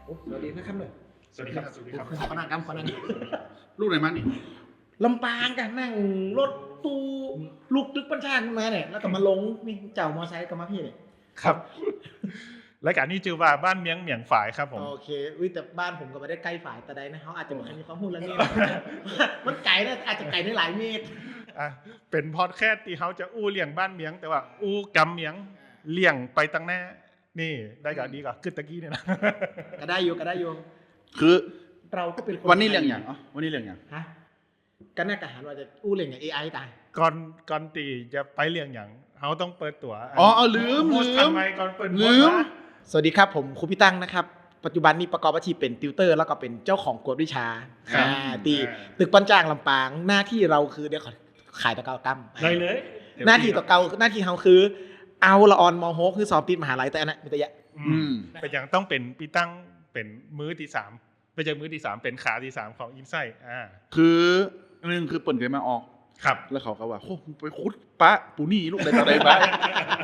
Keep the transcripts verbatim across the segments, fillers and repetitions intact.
โอ้ สวัสดีนะครับเนี่ย สวัสดีครับ สวัสดีครับ ขอนั่งครับ ขอนั่ง ลูกไหนมานี่ ลำปางกะ นั่งรถตู้ลุกตึกปัญชามาเนี่ย แล้วก็มาลงนี่ เจ้ามอไซค์ก็มาพี่เนี่ย ครับ รายการนี้จื้อว่าบ้านเมียงเหมียงฝายครับผม โอเค อุ๊ย แต่บ้านผมก็บ่ได้ใก้ฝายตาใดนะ เฮาอาจจะบ่ค่อยมีความฮู้เรื่องนี้ มันไก๋นะ อาจจะไก๋ในหลายเมตร อ่ะ เป๋นพอดแคสต์ตี้เฮาจะอู้เรื่องบ้านเมียง แต่ว่าอู้กำเมียง เรื่องไปตังหน้า นี่ ได้ก่ะ อืม ดีก่ะ คือตะกี้เนี่ยนะ ก็ได้อยู่ ก็ได้อยู่ คือ เฮาก็เป๋นคน วันนี้เรื่องหยัง ไทย อ๋อ วันนี้เรื่องหยัง ฮะ ก็น่าจะหันว่าจะอู้เรื่องหยัง เอไอ ตาย ก่อน ก่อนตี้จะไปเรื่องหยัง เฮาต้องเปิดตั๋ว อ๋อ เออ ลืม โฮสต์ ลืม ท่านใหม่ก่อนเปิด ลืม โฮสต์นะ สวัสดีครับ ผมครูปี้ตั้งนะครับ ปัจจุบันนี้ประกอบอาชีพเป๋นติวเตอร์ แล้วก็เป๋นเจ้าของกวดวิชา ครับ อ่า ตี้ อ่า ตึกปัญจางลำปาง หน้าตี้เฮาคือ เดี๋ยวขอขายตั๋วเก่ากำ ได้เลย หน้าตี้ตั๋วเก่า หน้าตี้เฮาคือ เอาละอ่อน ม.หก คือสอบติดมหาลัย แต่อันนั้นมีแต่ยะ อืม อืม เป๋นหยังต้องเป๋นปี้ตั้ง เป๋นมือตี้สาม บ่ใจ้มือตี้สาม เป๋นขาตี้สามของ Insight อ่า คือ นึ่งคือเปิ้นเกยมาออก ครับ แล้วเขาก็ว่า โอ้ ไปขุดปะปูนี่ลูกใดต่อใดมา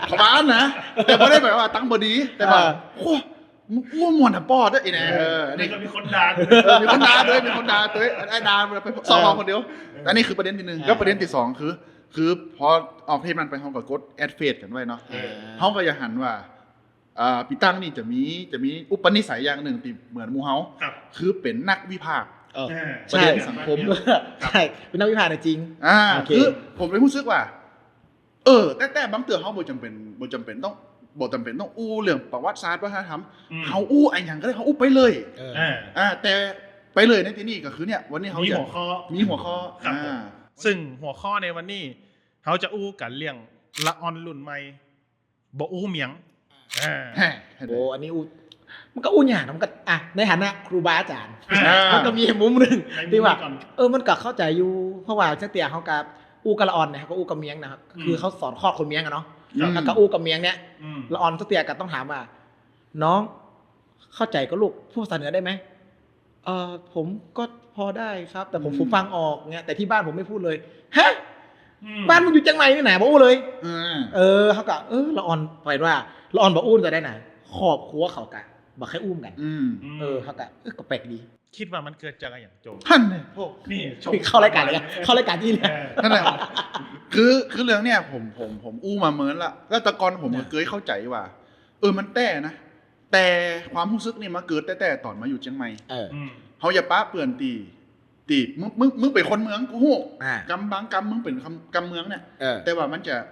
เขาว่านะ แต่บ่ได้แป๋ว่าตั้งบ่ดี แต่ว่า อ่า โอ้ มึงอู้ม่วนอะปอดอะไอ้เนี่ย เออ เออ นี่ก็มีคนด่า เออ มีคนด่าด้วย มีคนด่าด้วย ไอ้ด่าไปสอง เออ คนเดียว เออ อันนี้คือประเด็นตี้นึ่ง อ่า แล้วประเด็นตี้สองคือ คือพอออกเทปนั้นไป เฮาก็กดแอดเฟรนด์กั๋นไว้เนาะ เออ เฮาก็จะหันว่า อ่า ปี้ตั้งนี่จะมี จะมีอุปนิสัยอย่างนึ่งตี้เหมือนหมู่เฮา ครับ คือเป๋นนักวิพากษ์ เออ อ่า ประเด็นสังคม ใช่ ครับ ใช่ เป๋นนักวิพากษ์จริง อ่า โอเค คือผมเลยฮู้สึกว่า เออ แต่ แต่บางเตื้อเฮาบ่จ๋ำเป๋น บ่จ๋ำเป๋นต้อง บ่จ๋ำเป๋นต้องอู้เรื่องประวัติศาสตร์วัฒนธรรม อืม เฮาอู้อะหยังก็ได้ เฮาอู้ไปเลย เออ อ่า อ่า แต่ไปเลยในตี้นี่ก็คือเนี่ย วันนี้เฮามี จะ หัวข้อ มีหัวข้อ ครับผม อ่า ซึ่งหัวข้อในวันนี้ เฮาจะอู้กั๋นเรื่องละอ่อนรุ่นใหม่ บ่อู้เมียง อ่า แฮ่ โอ้ อันนี้อู้ มันก็อู้ยากนะ มันก็ อ่ะ ในฐานะครูบาอาจ๋ารย์ อ่า มันก็มีมุมนึ่ง ในมุม ตี้ว่า นี้ก่อน เออ มันก็เข้าใจ๋อยู่ เพราะว่าจั๊กเตื้อเฮาก็อู้กับละอ่อนเนี่ย เฮาก็อู้กับเมียงนะครับ อืม คือเขาสอนคลอดคนเมียงอะเนาะ ครับ แล้วก็อู้กับเมียงเนี่ย อืม ละอ่อนจั๊กเตื้อก็ต้องถามว่า น้อง เข้าใจ๋ก่อลูก พูดภาษาเหนือได้ไหม เอ่อ ผมก็พอได้ครับ แต่ผม อืม ผมฟังออกเนี่ย แต่ตี้บ้านผมไม่พูดเลย ฮะ อืม บ้านมึงอยู่เจียงใหม่นี่นา บ่อู้เลย เออ เออ เฮาก็ เออ ละอ่อน ไปว่า ละอ่อนบ่อู้จะได้นา ครอบครัวเขาก็บ่ค่อยอู้กั๋น อืม เออ เฮาก็ เออ ก็แปลกดี กึ๊ดว่ามันเกิดจากอะหยังโจ หั้นเนี่ย โอ้ นี่ เข้ารายก๋านเลย เข้ารายก๋านตี้เลย เออ นั่นแหละ คือ คือเรื่องเนี่ย ผม ผม ผมอู้มาเมินละ แล้วแต่ก่อนผมก็ อ่ะ เกยเข้าใจ๋ว่า เออ มันแต๊นะ แต่ความฮู้สึกนี่มาเกิดแต๊ๆ ต๋อนมาอยู่เจียงใหม่ เออ อืม เฮาอย่าปะเปื้อนตี้ ตี้ มึง มึง มึงเป๋นคนเมือง กูฮู้ อ่า กำบางกำมึงเป๋นกำ กำเมืองเนี่ย เออ แต่ว่ามันจะ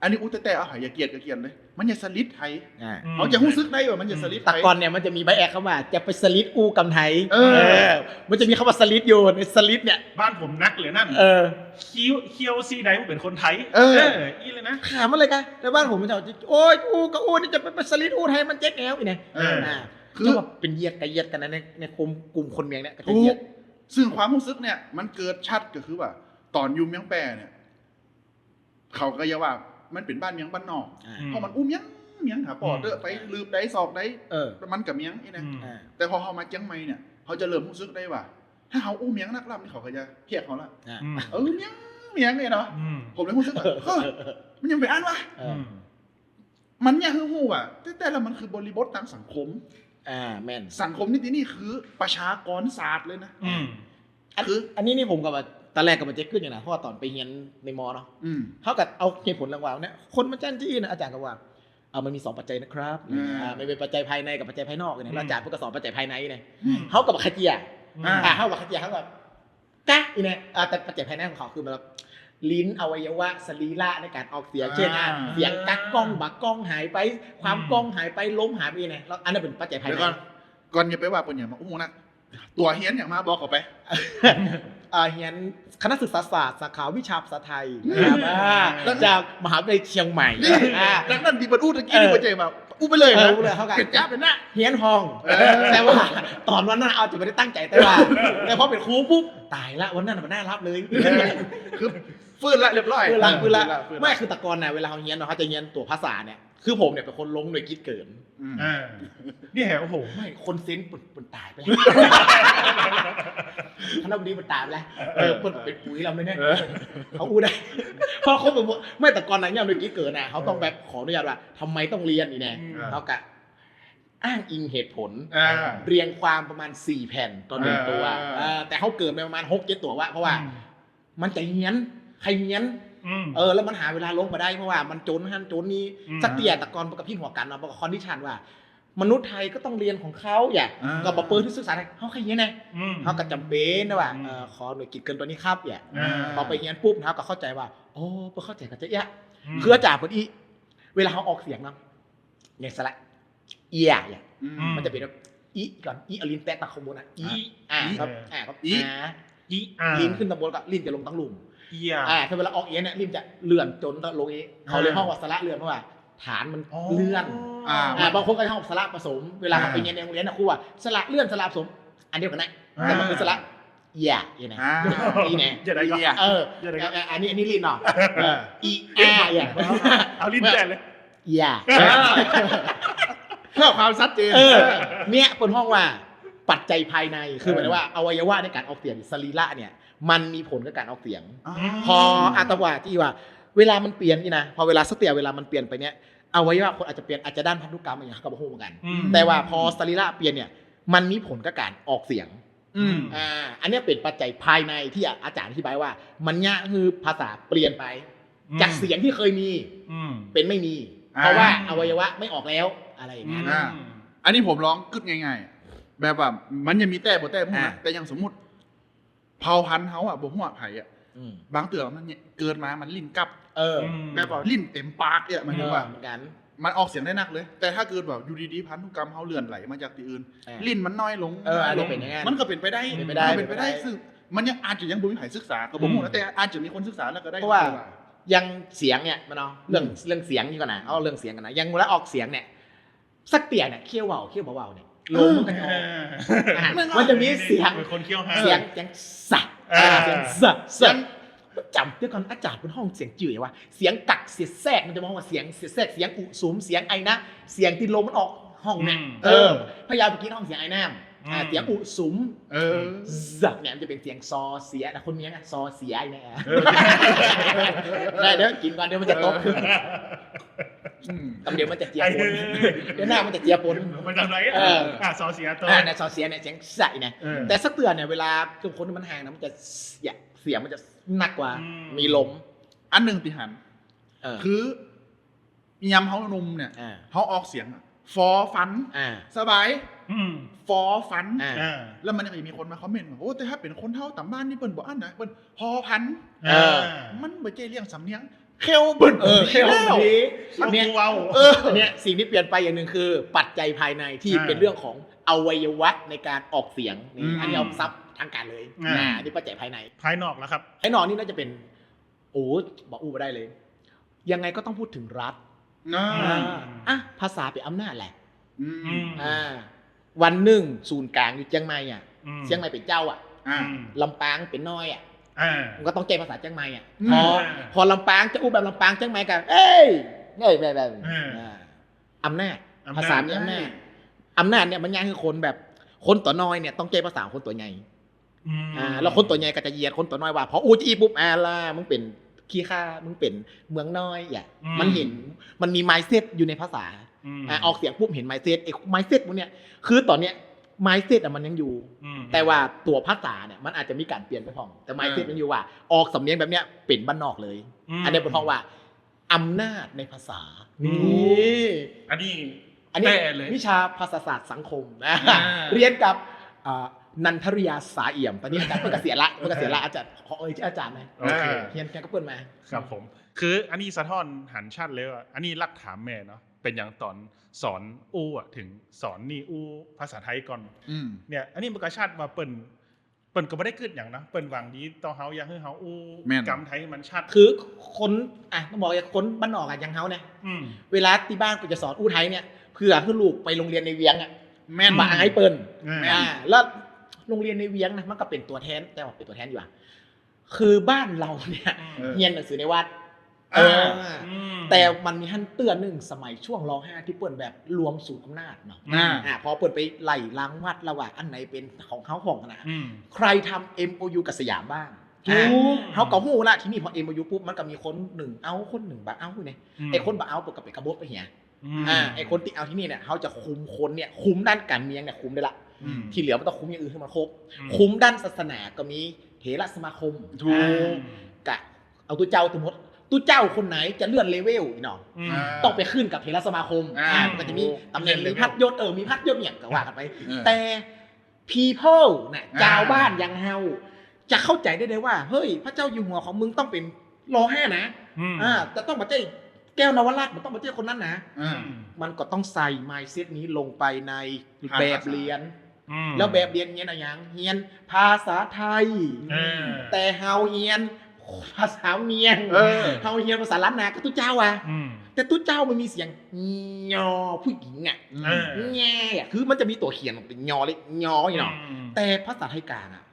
อันนี้อู้แต๊ๆ เอาใผจะเกลียดก็เกลียดเลย มันจะสลิดไทย อ่า อืม เฮาจะฮู้สึกได้ว่ามันจะสลิดไทย แต่ก่อนเนี่ยมันจะมีไบแอสคำว่าจะไปสลิดอู้กำไทย เออ เออ มันจะมีคำว่าสลิดอยู่ในสลิดเนี่ย บ้านผมนักเลยนั่น เออ เคี้ยว เคี้ยวซี่ใด๋มึงเป๋นคนไทย เออ เออ อี้เลยนะ ถามมันเลยกะ แต่บ้านผมมันจะ โอ๊ย อู้ก็อู้นี่จะไป ไปสลิดอู้ไทยมันเจ๊กแนวอี้เนี่ย เออ อ่า คือ จะว่าเป๋นเหยียดกับเหยียดกั๋นนะ ใน ในกลุ่ม กลุ่มคนเมียงเนี่ยก็จะเหยียด ถูก ซึ่งความฮู้สึกเนี่ยมันเกิดชัดก็คือว่า ต๋อนอยู่เมียงแป้เนี่ย เขาก็จะว่ามันเป๋นบ้านเมียงบ้านนอก อ่า อืม เพราะมันอู้เมียง เมียงหาปอ อืม เต๊อะ ไปลืบใดซอกใด เออ มันก็เมียงอี้นะ อืม อ่า แต่พอเฮามาเจียงใหม่เนี่ย เฮาจะเริ่มฮู้สึกได้ว่า ถ้าเฮาอู้เมียงนักล้ำนี่เขาก็จะเคียดเฮาละ อ่า อืม เออ เมียง เมียงเนี่ยเนาะ อืม ผมเลยฮู้สึกว่า เฮ้ย มันยังเป๋นอันวะ เออ อืม มันเนี่ยคือฮู้ว่า แต๊ๆ แล้วมันคือบริบทตางสังคม อ่า แม่น สังคมในตี้นี่คือประชากรศาสตร์เลยนะ อืม อัน คือ อันนี้นี่ผมก็ว่า ต๋อนแรกก็บ่เจ๊กึ๊ดอย่างนะ เพราะว่าต๋อนไปเฮียนในมอเนาะ อืม เฮาก็เอาเหตุผลหลังว่าเนี่ย คนมาจั้นจี้นะ อาจ๋ารย์ก็ว่า เอา มันมีสองปัจจัยนะครับ อ่า อ่า มันเป๋นปัจจัยภายในกับปัจจัยภายนอกเนี่ย อืม แล้วอาจ๋ารย์เปิ้นก็สอนปัจจัยภายในเนี่ย อืม เฮาก็บ่เข้าใจ๋ อืม อ่า เฮาบ่เข้าใจ๋ เฮาก็ กะอี้เนี่ย อ่า แต่ปัจจัยภายในของเขาคือแบบ ลิ้น อวัยวะ สรีระในก๋านออกเสียง อ่า เช่น อ่ะ เสียงกะก้อง บ่ากล้องหายไป ความ อืม กล้องหายไป ลมหายไปเนี่ย แล้วอันนั้นเป๋นปัจจัยภายใน เดี๋ยวก่อน ก่อนอย่าไปว่าเปิ้นหยังมาอู้นัก ตั๋วเฮียนหยังมาบอกเขาไป อ่า เฮียนคณะศึกษาศาสตร์ สาขาวิชาภาษาไทย อืม นะครับ อ่า แล้ว จากมหาวิทยาลัยเชียงใหม่ นี่ อ่า ดังนั้นตี้เปิ้นอู้ตะกี้ เออ นี่บ่ใจ้ว่า อู้ไปเลยนะ เออ อู้เลย เฮาก็ เป๋นจ๊ะเป๋นนะ เฮียนห้อง เออ แต่ว่าต๋อนวันนั้นอาจ๋ารย์บ่ได้ตั้งใจ๋ แต่ว่า แต่พอเป๋นครูปุ๊บ ต๋ายละ วันนั้นน่ะบ่น่าฮับเลย เออ คือ ฟื้นละเรียบร้อย ฟื้นละ เออ ฟื้นละ ฟื้นละ ไม่ คือแต่ก่อนน่ะ เวลาเฮาเฮียนเนาะ เฮาจะเฮียนตั๋วภาษาเนี่ย คือผมเนี่ยเป๋นคนลงโดยกึ๊ดเกิน อืม อ่า เนี่ย โอ้โห ไม่ คนเซ็นเปิ้น เปิ้นต๋ายไปแล้ว คณะบดีเปิ้นต๋ายไปแล้ว เออ เปิ้นเป๋นปุ๋ยแล้วเนี่ย เออ เฮาอู้ได้ เพราะเขาบอกว่า ไม่ แต่ก่อนน่ะ เฮียนโดยกึ๊ดเกินน่ะ เฮาต้องแบบขออนุญาตว่า ทำไมต้องเฮียนนี่แน่ อืม เฮากะ อ้างอิงเหตุผล อ่า เรียงความประมาณสี่แผ่นต่อหนึ่งตัว อ่า เออ แต่เฮาเกินไปประมาณหกเจ็ดตัววะ เพราะว่า อืม มันจะเฮี้ยน ใค่เฮี้ยน อืม เออ แล้วมันหาเวลาลงบ่ได้ เพราะว่ามันจ๋นหั้นจ๋นนี่ อืม สักเตื้อแต่ก่อนปะกะพิงหัวกั๋นเนาะ ปะกะคอนดิชันว่า มนุษย์ไทยก็ต้องเรียนของเขา อย่า อ่า ก็บ่เปิดที่ศึกษาไทย เฮาใค่เฮี้ยนไง อืม เฮาก็จ๋ำเป๋นนะว่า อืม เอ่อ ขอหน่วยกิตเกินตัวนี้ครับ อย่า อ่า พอไปเฮี้ยนปุ๊บ เฮาก็เข้าใจ๋ว่า อ๋อ เปิ้นเข้าใจ๋ก็จะเอี้ยะ อืม คืออาจ๋ารย์เปิ้นอี้ เวลาเฮาออกเสียงเนาะ อย่างสระเอี้ยะ อย่า อืม มันจะเป๋นแบบ อิ ก่อน อิ เอาลิ้นแตะตังข้างบนอะ อิ อ่ะ อ่ะ อิ ครับ เออ อ่ะ ครับ อิ อ่ะ อิ อ่ะ ลิ้นขึ้นตังบนก็ลิ้นจะลงตังลุ่ม เอี้ยะ อ่ะ ถ้าเวลาออกเอี้ยะเนี่ย ลิ้นจะเลื่อนจ๋นตะลงอี้ เขาเลย อ่า ฮ้องว่าสระเลื่อน เพราะว่าฐานมัน อ๋อ เลื่อน อ่า อ่า บางคนก็ฮ้องสระผสม เวลาเขา อ่า ไปเฮียนในโฮงเฮียนนะครูว่า สระเลื่อน สระผสม อันเดียวกั๋นนะ อ่า แต่มันคือสระ เอี้ยะ อี้นะ อ่า อี้นะ จะได้ก็ เอี้ยะ เออ จะได้ก็ เออ อันนี้ อันนี้ลิ้นเนาะ เออ อิ อา อย่า เอาลิ้นแตะเลย อย่า เออ เพื่อความชัดเจน เออ เนี่ยเปิ้นฮ้องว่าปัจจัยภายใน คือ เออ หมายถึงว่าอวัยวะในก๋านออกเสียง สรีระเนี่ย มันมีผลกับก๋านออกเสียง อ๋อ พออาตวาตี้ว่า เวลามันเปลี่ยนนี่นะ พอเวลาสักเตื้อเวลามันเปลี่ยนไปเนี่ย อวัยวะคนอาจจะเปลี่ยน อาจจะด้านพันธุกรรมอะหยัง เฮาก็บ่ฮู้เหมือนกั๋น อืม แต่ว่าพอสรีระเปลี่ยนเนี่ย มันมีผลกับก๋านออกเสียง อืม อ่า อันเนี้ยเป๋นปัจจัยภายในตี้อาจ๋ารย์อธิบายว่า มันเยียะหื้อภาษาเปลี่ยนไป อืม จากเสียงตี้เคยมี อืม เป๋นไม่มี อ่า เพราะว่าอวัยวะไม่ออกแล้ว อะไรอย่างเงี้ย อืม อ่า อันนี้ผมลองกึ๊ดง่ายๆ แบบว่ามันยังมีแต๊บ่แต๊บ่ฮู้นะ อ่า แต่อย่างสมมุติ เผ่าพันธุ์เฮาอะ บ่ฮู้ว่าใผอะ อืม บางเตื้อมันเนี่ย เกิดมามันลิ้นกับ เออ อืม แบบว่าลิ้นเต็มปากเนี่ย หมายถึงว่า เออ เหมือนกั๋น มันออกเสียงได้นักเลย แต่ถ้าเกิดว่าอยู่ดีๆ พันธุกรรมเฮาเลื่อนไหลมาจากตี้อื่น อ่า ลิ้นมันน้อยลง เออ น้อยลง อันนี้เป๋นอย่างนั้น มันก็เป๋นไปได้ เป๋นไปได้ มันเป๋นไปได้ เป๋นไปได้ ซึ่งมันยังอาจจะยังบ่มีใผศึกษา ก็บ่ฮู้นะ อืม แต่อาจจะมีคนศึกษาแล้วก็ได้ เพราะว่า เพราะว่า อย่างเสียงเนี่ย มันเอาเรื่อง อืม เรื่องเสียงนี่ก่อนนะ เอาเรื่องเสียงก่อนนะ อย่างเวลาออกเสียงเนี่ย สักเตื้อเนี่ย เคี้ยวเว้า เคี้ยวบ่เว้าเนี่ย ลมมันก็จะออก เออ อ่ะ มันก็ มันจะมีเสียง เหมือนคนเคี้ยวห้าง เสียง เสียงสะ เออ เสียงสะ เสียงจ๋ำ เดี๋ยวก่อน อาจ๋ารย์เปิ้นฮ้องเสียงจื้อหยังวะ เสียงกั๊ก เสียงแซด มันจะฮ้องว่าเสียง เสียงแซด เสียงอุสุม เสียงไอน้ำ เสียงตี้ลมมันออกห้องเนี่ย อืม เออ พยาบาลกิ๋นฮ้องเสียงไอน้ำ อ่า อืม เสียงอุสุม เออ สะ เนี่ยมันจะเป๋นเสียงซอเสียนะ คนเมียงอะ ซอเสียไอ้เนี่ย เออ ได้ เดี๋ยวกิ๋นก่อน เดี๋ยวมันจะตก อืม ตำเดี๋ยวมันจะเจียปน เดี๋ยวหน้ามันจะเจียปน มันจะไหน เออ อ่ะ ซอเสียตัว อ่ะ เนี่ย ซอเสียเนี่ย เสียงใสเนี่ย เออ แต่สักเตื้อเนี่ย เวลาคนมันห้างนะ มันจะเสีย เสียงมันจะหนักกว่า อืม มีลม อันนึ่งตี้หัน เออ คือ ยามเฮาหนุ่มเนี่ย อ่า เฮาออกเสียงอะ ฟอฟัน อ่า สบาย อืม ฟอฟัน อ่า อ่า แล้วมันก็จะมีคนมาคอมเมนต์ว่า โอ้ แต่ถ้าเป๋นคนเฒ่าต๋ามบ้านนี่เปิ้นบ่อั้นนะ เปิ้นฮอพัน เออ มันบ่ใจ้เรื่องสำเนียง เข้าเปิ้น เออ เข้า แล้ว เปิ้นดี อันเนี้ย เว้า เออ อันเนี้ยสิ่งตี้เปลี่ยนไปอย่างนึ่งคือปัจจัยภายในตี้ อ่า เป๋นเรื่องของอวัยวะในก๋านออกเสียงนี่ อืม อันนี้เอาศัพท์ทางก๋านเลย อ่า นะ อันนี้ปัจจัยภายใน ภายนอกล่ะครับ ภายนอกนี่น่าจะเป๋น โอ้ บ่อู้บ่ได้เลย ยังไงก็ต้องพูดถึงรัฐ อ่า อ่า อ่ะ ภาษาเป๋นอำนาจแหละ อืม อืม อ่า วันนึ่งศูนย์ก๋างอยู่เจียงใหม่อะ อืม เจียงใหม่เป๋นเจ้าอะ อ่า อืม ลำปางเป๋นน้อยอะ อ่า มันก็ต้องใจ๊ภาษาเจียงใหม่อะ อืม พอ อ่า พอลำปางจะอู้แบบลำปาง เจียงใหม่ก็ เอ้ย เอ้ย แบบ แบบ อ่า อ่า อำนาจ อำนาจ ภาษามีอำนาจ อำนาจเนี่ยมันเยียะหื้อคนแบบ คนตั๋วน้อยเนี่ยต้องใจ๊ภาษาคนตั๋วใหญ่ อืม อ่า แล้วคนตั๋วใหญ่ก็จะเหยียดคนตั๋วน้อยว่า พออู้จะอี้ปุ๊บ อ่าล่ะ มึงเป๋นขี้ข้า มึงเป๋นเมืองน้อย อ่ะ อืม มันเห็น มันมี mindset อยู่ในภาษา อืม อ่า ออกเสียงปุ๊บเห็น mindset ไอ้ mindset พวกเนี้ย คือต๋อนเนี้ย mindset อ่ะมันยังอยู่ อืม แต่ว่าตั๋วภาษาเนี่ย มันอาจจะมีก๋านเปลี่ยนไปพ่อง แต่ mindset อ่า มันอยู่ว่า ออกสำเนียงแบบเนี้ย เป๋นบ้านนอกเลย อืม อันเนี้ยเปิ้นฮ้องว่า อำนาจในภาษา อืม นี่ อันนี้ อันนี้ แต๊เลย วิชาภาษาศาสตร์สังคมนะ อ่า เฮียนกับ อ่า นันทริยา สาเอี่ยม ต๋อนนี้อาจ๋ารย์เปิ้นเกษียณละ เปิ้นเกษียณละ อาจ๋ารย์ ขอเอ่ยจื้ออาจ๋ารย์นะ โอเค เฮียน เฮียนกับเปิ้นมา ครับผม คืออันนี้สะท้อนหันชัดเลยว่า อันนี้ลักถามแม่เนาะ เป๋นหยังต๋อนสอนอู้อะ เถิงสอนนี่อู้ภาษาไทยก่อน อืม เนี่ย อันนี้มันก็ชัดว่าเปิ้น เปิ้นก็บ่ได้กึ๊ดหยังนะ เปิ้นหวังดีต่อเฮา อยากหื้อเฮาอู้ แม่น กำไทยมันชัด คือคน อ่ะ ต้องบอกว่าคนบ้านนอกอะ อย่างเฮาเนี่ย อืม เวลาตี้บ้านเปิ้นจะสอนอู้ไทยเนี่ย เพื่อหื้อลูกไปโฮงเฮียนในเวียงอะ แม่น บ่อายเปิ้น อ่า แม่น อ่า แล้วโฮงเฮียนในเวียงนะ มันก็เป๋นตั๋วแทน แต่ว่าเป๋นตั๋วแทนอยู่อะ คือบ้านเฮาเนี่ย อืม เฮียนหนังสือในวัด เออ อ่า อืม แต่มันมีหั้นเตื้อนึ่ง สมัยช่วง ร.ห้า ตี้เปิ้นแบบรวมศูนย์อำนาจเนาะ อ่า อ่า พอเปิ้นไปไล่หลังวัดแล้วว่าอันไหนเป๋นของเฮาพ่องนะ อืม ใผทำ เอ็ม โอ ยู กับสยามบ้าง ถูก อ่า เฮาก็ฮู้ละ ทีนี้พอ เอ็ม โอ ยู ปุ๊บ มันก็มีคนนึ่งเอา คนนึ่งบ่เอาเนี่ย อืม ไอ้คนบ่เอาเปิ้นก็ไปกบฏไปเหีย อืม อ่า ไอ้คนตี้เอาตี้นี่เนี่ย เฮาจะคุมคนเนี่ย คุมด้านก๋านเมืองเนี่ย คุมได้ละ อืม ตี้เหลือมันต้องคุมอย่างอื่นหื้อมันครบ อืม คุมด้านศาสนาก็มีเถรสมาคม ถูก อ่า กะเอาตุ๊เจ้าตึงหมด ตุ๊เจ้าคนไหนจะเลื่อนเลเวลอีกเนาะ อืม อ่า ต้องไปขึ้นกับเถรสมาคม อ่า อ่า มันก็จะมีตำแหน่ง เลื่อนเลเวล มีพัดยศ เออ มีพัดยศเนี่ยก็ว่ากั๋นไป เออ แต่พีเปิ้ลน่ะ อ่า จาวบ้านอย่างเฮา จะเข้าใจ๋ได้ไดว่า เฮ้ย พระเจ้าอยู่หัวของมึงต้องเป๋น รอห้านะ อืม อ่า จะต้องบ่ใจ้แก้วนวรัตน์ มันต้องบ่ใจ้คนนั้นนะ อ่า มันก็ต้องใส่ มายด์เซ็ต นี้ลงไปใน ภาษา แบบเฮียน อืม แล้วแบบเฮียนเฮียนอะหยัง เฮียนภาษาไทย เออ แต่เฮาเฮียนภาษาเมียง เออ เฮาเฮียนภาษาล้านนากับตุ๊เจ้าอะ อืม แต่ตุ๊เจ้ามันมีเสียง ญอ ผู้หญิงอะ เออ แง่อะ คือมันจะมีตั๋วเขียนเป๋น ญอ เล็ก ญอ นี่เนาะ อืม แต่ภาษาไทยกลางอะ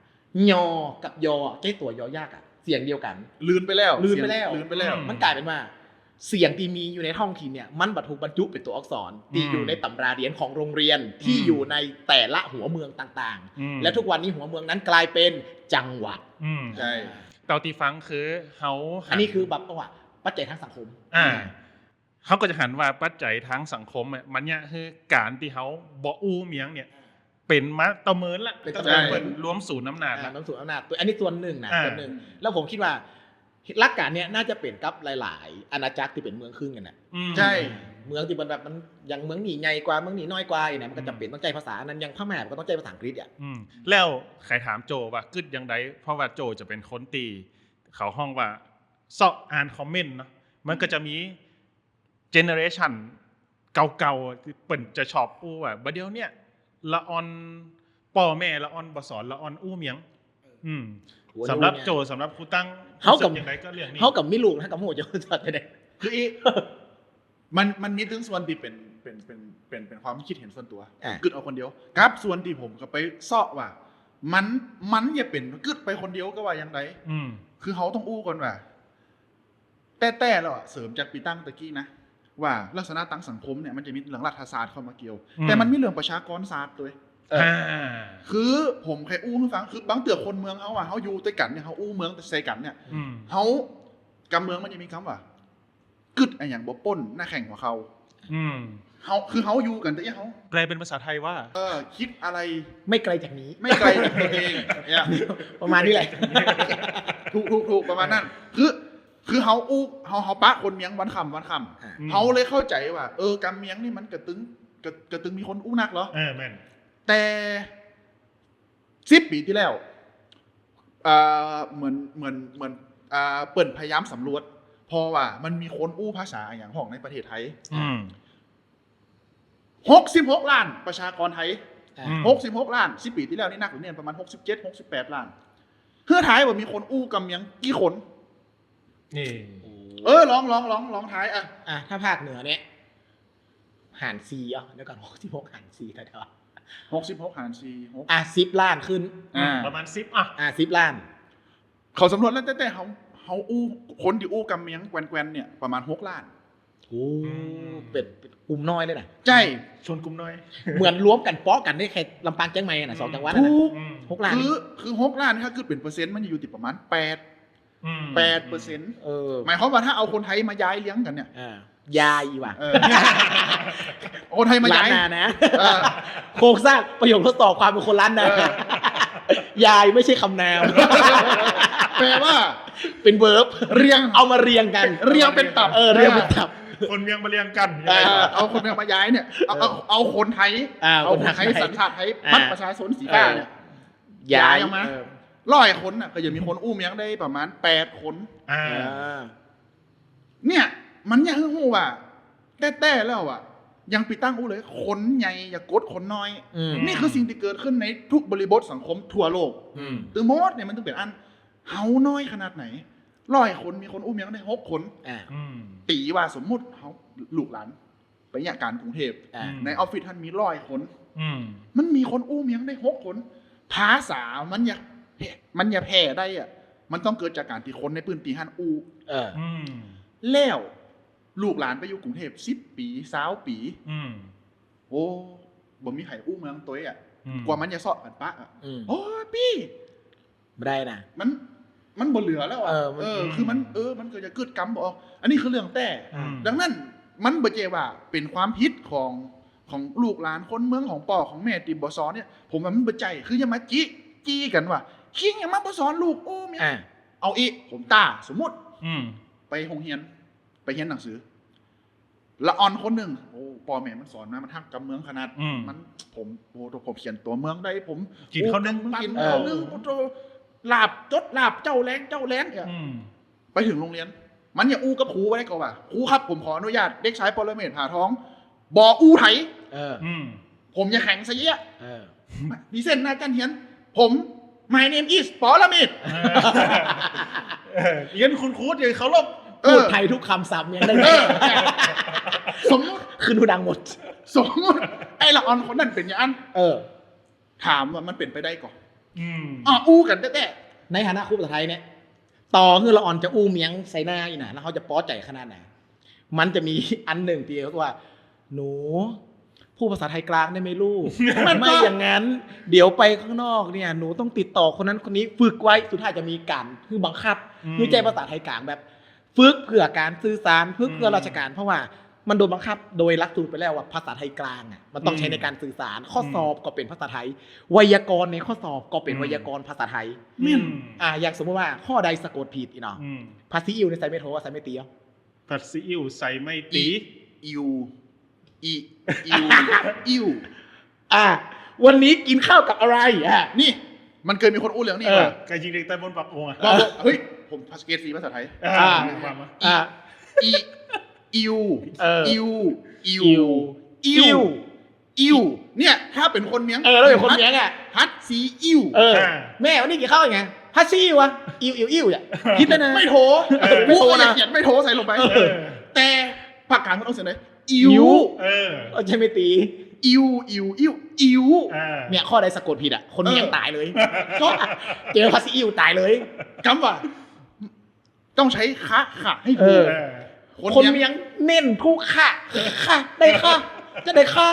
ญอ กับ ยอ ใจ้ตั๋วยอยักษ์อะ เสียงเดียวกั๋น ลืนไปแล้ว ลืนไปแล้ว เสียงลืนไปแล้ว มันก๋ายเป๋นว่า เสียงตี้มีอยู่ในท้องถิ่นเนี่ย มันบ่ถูกบรรจุเป๋นตั๋วอักษร ตี้ อืม อยู่ในต๋ำราเฮียนของโรงเรียน ตี้ อืม อยู่ในแต่ละหัวเมืองต่างๆ อืม และทุกวันนี้หัวเมืองนั้นกลายเป๋นจังหวัด อืม ใช่ เต้าตี้ฟังคือเฮาหัน อันนี้คือแบบว่าปัจจัยทางสังคม อ่า เฮาก็จะหันว่าปัจจัยทางสังคมอะ มันเยียะหื้อก๋านตี้เฮาบ่อู้เมียงเนี่ย เป๋นมาเต้าเมินละ เป๋นเต้าเมิน เปิ้นรวมศูนย์อำนาจละ อ่า รวมศูนย์อำนาจ อันนี้ส่วนนึ่งนะ อ่า ส่วนนึ่ง แล้วผมกึ๊ดว่าหลักก๋านเนี่ยน่าจะเป๋นกับหลายๆ อาณาจักรตี้เป๋นเมืองครึ่งกั๋นน่ะ อืม ใช่ เมืองตี้มันแบบมัน อย่างเมืองนี้ใหญ่กว่า เมืองนี้น้อยกว่าอย่างเนี้ย มันก็จะเป๋นต้องใจ๊ภาษาอันนั้น อย่างพม่ามันก็ต้องใจ๊ภาษาอังกฤษอะ อืม แล้วใค่ถามโจว่ากึ๊ดอย่างใด เพราะว่าโจจะเป๋นคนตี้ เขาฮ้องว่าเซาะอ่านคอมเมนต์เนาะ มันก็จะมี เจเนอเรชันเก่าๆ ตี้เปิ้นจะชอบอู้ว่า บ่าเดี่ยวเนี่ย ละอ่อน ป้อแม่ละอ่อนบ่สอน ละอ่อนอู้เมียง อืม โห สำหรับโจ สำหรับครูตัง เฮากับ รู้สึกอย่างใดกับเรื่องนี้ เฮากับมีลูกนะ กับฮู้จะสอนจะได้ คืออี้ มัน มันมีตึงส่วนตี้เป๋น เป๋น เป๋น เป๋น เป๋นความกึ๊ดเห็นส่วนตั๋ว อ่ะ กึ๊ดเอาคนเดียว กับส่วนตี้ผมก็ไปเซาะว่า มัน มันอย่าเป๋นกึ๊ดไปคนเดียวก็ว่าอย่างใด อืม คือเฮาต้องอู้ก่อนว่า แต๊ๆ แล้วอะ เสริมจากปี้ตั้งตะกี้นะ ว่าลักษณะตางสังคมเนี่ย มันจะมีเรื่องรัฐศาสตร์เข้ามาเกี่ยว อืม แต่มันมีเรื่องประชากรศาสตร์ตวย เออ อ่า คือผมใค่อู้หื้อฟัง คือบางเตื้อคนเมืองเฮาอะ เฮาอยู่ตวยกั๋นเนี่ย เฮาอู้เมืองใส่กั๋นเนี่ย อืม เฮา กำเมืองมันจะมีกำว่า กึ๊ดอะหยังบ่ป้น หน้าแข้งหัวเข่า อืม เฮา คือเฮาอยู่กั๋นแต่เฮา แปลเป๋นภาษาไทยว่า เออ คิดอะไร ไม่ไกลจากนี้ ไม่ไกลจากตัวเอง เนี่ย ประมาณนี้แหละ ถูก ถูก ถูก ประมาณนั้น คือ คือเฮาอู้ เฮา เฮาปะคนเมียงวันค่ำ วันค่ำ อ่า อืม เฮาเลยเข้าใจ๋ว่า เออ กำเมียงนี่มันกระตึง กระ กระตึงมีคนอู้นักเหรอ เออ แม่น แต่ สิบปี๋ตี้แล้ว อ่า เหมือน เหมือน เหมือน อ่า เปิ้นพยายามสำรวจ เพราะว่ามันมีคนอู้ภาษาอะหยังพ่องในประเทศไทย อืม หกสิบหกล้านประชากรไทย อ่า อืม หกสิบหกล้าน สิบปี๋ตี้แล้วนี่นักเรียนประมาณหกสิบเจ็ด หกสิบแปดล้าน หื้อทายว่ามีคนอู้กำเมียงกี่คน นี่ เออ ลอง ลอง ลอง ลองทาย อ่ะ อ่ะ ถ้าภาคเหนือเนี่ย หารสี่ อ่ะ เดี๋ยวก่อน หกสิบหก หารสี่ เดี๋ยว หกสิบหก หารสี่ หก อ่ะ สิบล้านขึ้น อ่า ประมาณสิบ อ่ะ อ่ะ สิบล้าน เขาสำรวจแล้ว แต่ แต่เฮา เฮาอู้ คนตี้อู้กำเมียงแกว่นๆ เนี่ย ประมาณหกล้าน โอ้ อืม เป๋น เป๋นกลุ่มน้อยเลยนะ ใช่ ชนกลุ่มน้อย เหมือนรวมกั๋นเปาะกั๋นได้แค่ลำปางเจียงใหม่อะนะ อืม สองจังหวัดอะนะ ถูก อืม หกล้าน คือ คือหกล้านนี่ ถ้าเกิดเป๋นเปอร์เซ็นต์ มันจะอยู่ตี้ประมาณแปด อืม แปดเปอร์เซ็นต์ เออ หมายความว่าถ้าเอาคนไทยมาย้ายเลี้ยงกั๋นเนี่ย อ่า ย้ายอีกว่ะ เออ เอาคนไทยมาย้าย ล้านนานะ เออ โครงสร้างประโยคทดสอบความเป็นคนล้านนา เออ ย้ายไม่ใช่คำนาม แปลว่า เป็น verb เรียง เอามาเรียงกั๋น เรียงเป๋นตับ เออ เรียงเป๋นตับ คนเมียงมาเรียงกั๋น เออ เอาคนเมียงมาย้ายเนี่ย เอา เออ เอา เอาคนไทย อ่า เอาคนไทย คนไทย สัญชาติไทย อ่า บัตรประชาชนสีฟ้าเนี่ย เออ ย้าย ย้ายออกมา เออ ร้อยคนน่ะ ก็จะมีคนอู้เมียงได้ประมาณแปดคน อ่า อ่า เนี่ย มันอยากหื้อฮู้ว่า แต๊ๆ แล้วอะ ยังปี้ตั้งอู้เลย คนใหญ่อย่ากดคนน้อย อืม นี่คือสิ่งตี้เกิดขึ้นในทุกบริบทสังคมทั่วโลก อืม ตึงหมดเนี่ยมันตึงเป๋นอัน เฮาน้อยขนาดไหน ร้อยคนมีคนอู้เมียงได้หกคน อ่า อืม ตี๋ว่าสมมุติเฮา ลูกหลาน ไปเยียะก๋านกรุงเทพฯ อ่า อืม ในออฟฟิศหั้นมีร้อยคน อืม มันมีคนอู้เมียงได้หกคน ภาษามันจะ มันจะแผ่ได้อะ มันต้องเกิดจากก๋านตี้คนในพื้นตี้หั้นอู้ เออ อืม แล้วลูกหลานไปอยู่กรุงเทพฯ สิบปี๋ ซาวปี๋ อืม โอ้ บ่มีใผอู้เมืองตวยอะ อืม กว่ามันจะเซาะกั๋นปะอะ อืม โอ้ยปี้ บ่ได้นะ มัน มันบ่เหลือแล้วอะ เออ มัน เออ อืม คือมัน เออ มันก็จะกึ๊ดกำบ่ออก อันนี้คือเรื่องแต๊ อืม ดังนั้น มันบ่ใจ้ว่าเป๋นความผิดของ ของลูกหลานคนเมือง ของป้อของแม่ตี้บ่สอนเนี่ย ผมว่ามันบ่ใจ้ คืออย่ามาจี้ จี้กั๋นว่า "เขียนหยังมาบ่สอนลูก โอ้ แม่" อ่า เอาอี้ ผมต้า สมมุติ อืม ไปโฮงเฮียน ไปเฮียนหนังสือ ละอ่อนคนนึ่ง โอ้ ป้อแม่มันสอนมา มันฮักกำเมืองขนาด อืม มัน ผม โอ้ ถ้าผมเขียนตั๋วเมืองได้ ผม กิ๋นข้าวนึ่ง โอ้ กิ๋น ปัน ข้าวนึ่ง เออ โอ้โธ่ ลาบ จดลาบเจ้าแลง เจ้าแลง เนี่ย อืม ไปเถิงโฮงเฮียน มันยังอู้กับครูบ่ได้ก่อว่า "ครูครับ ผมขออนุญาต เด็กชายปรเมศ ผาทอง" บ่อู้ไถ เออ อืม ผมจะแข็งซะเยียะ เออ มีเส้นหน้ากั้นเฮียน ผม "My name is ปรเมศ" เออ เออ เฮียนคุณครูจะเคารพ เออ พูดไทยทุกคำศัพท์เนี่ย เออ สมมุติ ขึ้นฮูดังหมด สมมุติ ไอ้ละอ่อนคนนั้นเป๋นอย่างนั้น เออ ถามว่ามันเป๋นไปได้ก่อ อืม อ่ะ อู้กั๋นแต๊ๆ ในฐานะครูภาษาไทยเนี่ย ต่อหื้อละอ่อนจะอู้เมียงใส่หน้าอี้นะ แล้วเฮาจะปอใจ๋ขนาดไหน มันจะมีอันนึ่งตี้เขาว่า "หนู พูดภาษาไทยกลางได้ไหมลูก ไม่อย่างนั้น เดี๋ยวไปข้างนอกเนี่ย หนูต้องติดต่อคนนั้นคนนี้ ฝึกไว้" สุดท้ายจะมีก๋านหื้อบังคับ อืม หื้อใจ๊ภาษาไทยกลางแบบ ฝึกเพื่อก๋านสื่อสาร ฝึกเพื่อ อืม ราชการ เพราะว่ามันโดนบังคับโดยหลักสูตรไปแล้วว่าภาษาไทยกลางอะ มันต้องใจ๊ อืม ในก๋านสื่อสาร ข้อสอบ อืม ก็เป๋นภาษาไทย ไวยากรณ์ในข้อสอบก็เป๋น อืม ไวยากรณ์ภาษาไทย อืม อ่า อย่างสมมุติว่าข้อใดสะกดผิดอี้เนาะ อืม ผัดซีอิ๊วนี่ใส่ไม้โท ใส่ไม้ตี๋ ผัดซีอิ๊วใส่ไม้ตี๋ อิ อิว อิ อิว อิว อ่ะ วันนี้กินข้าวกับอะไร อ่ะ นี่ มันเกยมีคนอู้เรื่องนี้ เออ ว่า ก๋วยเตี๋ยวเด็กใต้บนปรับปรุงอะ ว่า เฮ้ย ผมภาษา เกรดสี่ภาษาไทย อ่า อ่า ว่ามา อ่ะ อิ อิว เออ อิว อิว อิว อิว อิว เนี่ย ถ้าเป๋นคนเมียง เออ แล้วเป๋นคนเมียงอะ ผัดซีอิ๊ว เออ อ่า แม่วันนี้กิ๋นข้าวยังไง ผัดซีอิ๊วอะ อิ๋ว อิ๋ว อิ๋ว อ่ะ ผิดแล้วนะ ไม้โท เออ ไม้โทนะ เขียนไม้โทใส่ลงไป เออ แต่ภาคกลางมันออกเสียงได อิ๋ว อิ๋ว เออ เอาใจ๊ไม้ตี๋ อิ๋ว อิ๋ว อิ๋ว อิ๋ว เออ เนี่ย ข้อใดสะกดผิดอะ คนเมียง เออ ต๋ายเลย ก็เจอผัดซีอิ๊วต๋ายเลย ก๊ำว่า ต้องใจ๊คะ ขะ หื้อถูก เออ คนเมียง คนเมียงเน้นทุกคะ คะ ได้คะ จะได้คะ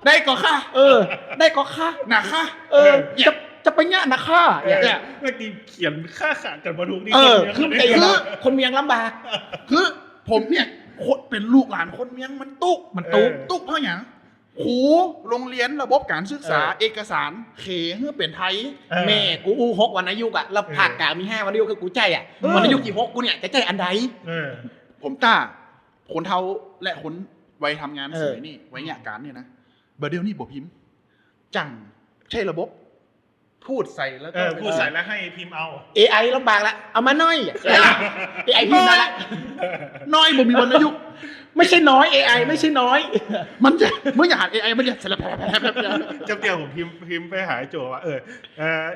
ได้ก่อคะ เออ ได้ก่อคะ หนาคะ เออ เออ จะ จะไปเยียะหนาคะ เออ เนี่ย เมื่อกี้เขียนคะ ขะ กั๋นบ่ถูกนี่ เออ คนเมียง คือมันจะ คนเมียงลำบาก คือผมเนี่ย คน เป๋นลูกหลานคนเมียง มันตุ๊ก มันตุ๊ก เออ ตุ๊กเพราะหยัง ครูโฮงเฮียน ระบบก๋านศึกษา เออ เอกสาร เขยหื้อเป๋นไทย เออ แม่กูอู้หกวรรณยุกต์อะ แล้ว เออ ภาคกลางมีห้าวรรณยุกต์ คือกูใจ๊อะ เออ วรรณยุกต์ตี้หกกูเนี่ย จะใจ๊อันใด เออ ผมต้า คนเฒ่าและคนวัยทำงาน เออ สมัยนี้ วัยเยียะก๋านเนี่ยนะ บ่าเดี่ยวนี้บ่พิมพ์ จั่งใจ๊ระบบ พูดใส่แล้วก็ เออ พูดใส่แล้วหื้อพิมพ์เอา เอไอ ลำบากละ เอามาหน้อย เอไอ พิมพ์ได้ละ น้อย บ่มีวรรณยุกต์ ไม่ใจ้น้อย เอไอ ไม่ใจ้น้อย มันจะ มึงอย่าหัน เอไอ มันจะ เจ้าเตี้ย ผมพิมพ์ พิมพ์ไปหาโจ้ว่า เออ เออ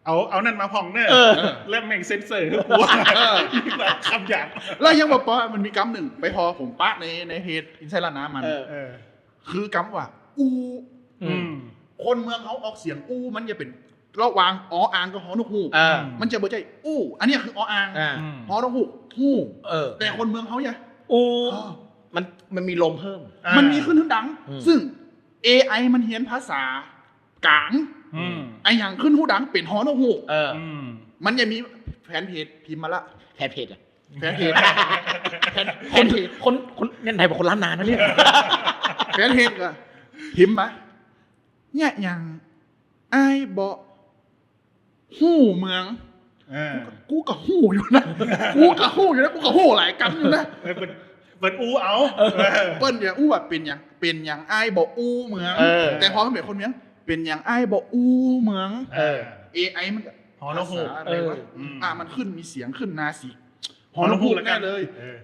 เอา เอานั่นมาพ่องเน่อ เออ แล้วแม่งเซ็นเซอร์หื้อกู เออ คำหยาบ แล้วยังบ่ปอ มันมีก๊ำนึ่ง ไปผ่อผมปะใน ในเพจ อินไซต์ล้านนามัน เออ เออ คือก๊ำว่า อู้ อืม คนเมืองเฮาออกเสียงอู้ มันจะเป๋นระหว่าง ออ่างกับ ฮอนกฮูก อ่า มันจะบ่ใจ้อู้ อันเนี้ยคือ ออ่าง อ่า อืม ฮอนกฮูก ฮู้ เออ แต่คนเมืองเฮาเนี่ย อู้ อ๋อ มัน มันมีลมเพิ่ม อ่า มันมีขึ้นหื้อดัง อืม ซึ่ง เอไอ มันเฮียนภาษากลาง อืม ไอ้หยังขึ้นหื้อดังเป๋น ฮอนกฮูก เออ อืม มันจะมีแฟนเพจพิมพ์มาละ แฟนเพจอะ แฟนเพจ แฟน คน แฟนเพจ คน คน เนี่ย ไหนบอกคนล้านนานะเนี่ย แฟนเพจก็พิมพ์มา เนี่ย หยังอ้ายบ่ฮู้เมือง เออ กูก็ฮู้อยู่นะ กูก็ฮู้อยู่นะ กูก็ฮู้หลายก๊ำอยู่นะ เออ เปิ้น เปิ้นอู้เอา เออ เปิ้นจะอู้ว่าเป๋นหยัง เป๋นหยังอ้ายบ่อู้เมือง เออ แต่พอมันเป๋นคนเมียง เป๋นหยังอ้ายบ่อู้เมือง เออ เอไอ มันก็ ฮอนกฮูก ภาษาอะไรวะ เออ อืม อ่ะ มันขึ้นมีเสียงขึ้นนาสิ ฮอนกฮูก ฮอนกฮูก แน่เลย เออ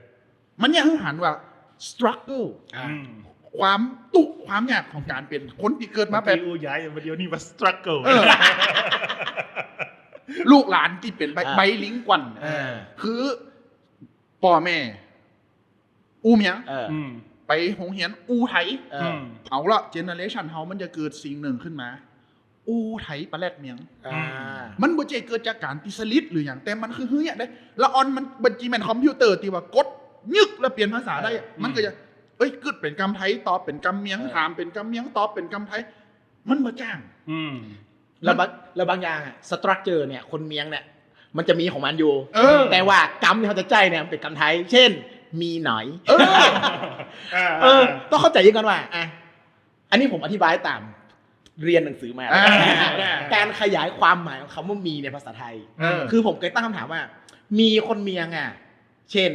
มันเนี่ยหื้อหันว่า struggle อ่า อืม ความตุ๊กข์ความยากของก๋านเป๋นคนตี้เกิดมาแบบ เมื่อกี้อู้ย้าย เดี๋ยวนี้ว่า struggle เออ ลูกหลานตี้เป๋นไบ อ่า ไบลิงกัล เออ คือป้อแม่อู้เมียง เออ อืม ไปโฮงเฮียนอู้ไทย เออ อืม เอาละ generation เฮามันจะเกิดสิ่งนึ่งขึ้นมา อู้ไทยปะแล็ดเมียง อ่า มันบ่ใจ้เกิดจากก๋านตี้สลิดหรือหยัง แต่มันคือเฮ้ยอะเด้ ละอ่อนมันบ่ใจ้แม่นคอมพิวเตอร์ตี้ว่ากดยึกแล้วเปลี่ยนภาษาได้อะ เออ มันก็จะ เอ้ย กึ๊ดเป๋นกำไทย ตอบเป๋นกำเมียง เออ ถามเป๋นกำเมียง ตอบเป๋นกำไทย มันบ่จ้าง อืม แล้วบาง แล้วบางอย่างอะ structure เนี่ย คนเมียงเนี่ย มันจะมีของมันอยู่ เออ แต่ว่ากำตี้เฮาจะใจ๊เนี่ย มันเป๋นกำไทย เช่น มีหนอย เออ เออ ต้องเข้าใจ๋อย่างนี้ก่อนว่า อ่ะ อันนี้ผมอธิบายต๋ามเรียนหนังสือมา อ่า ก๋านขยายความหมายของกำว่ามีในภาษาไทย เออ คือผมเกยตั้งกำถามว่า มีคนเมียงอ่ะ เจ้น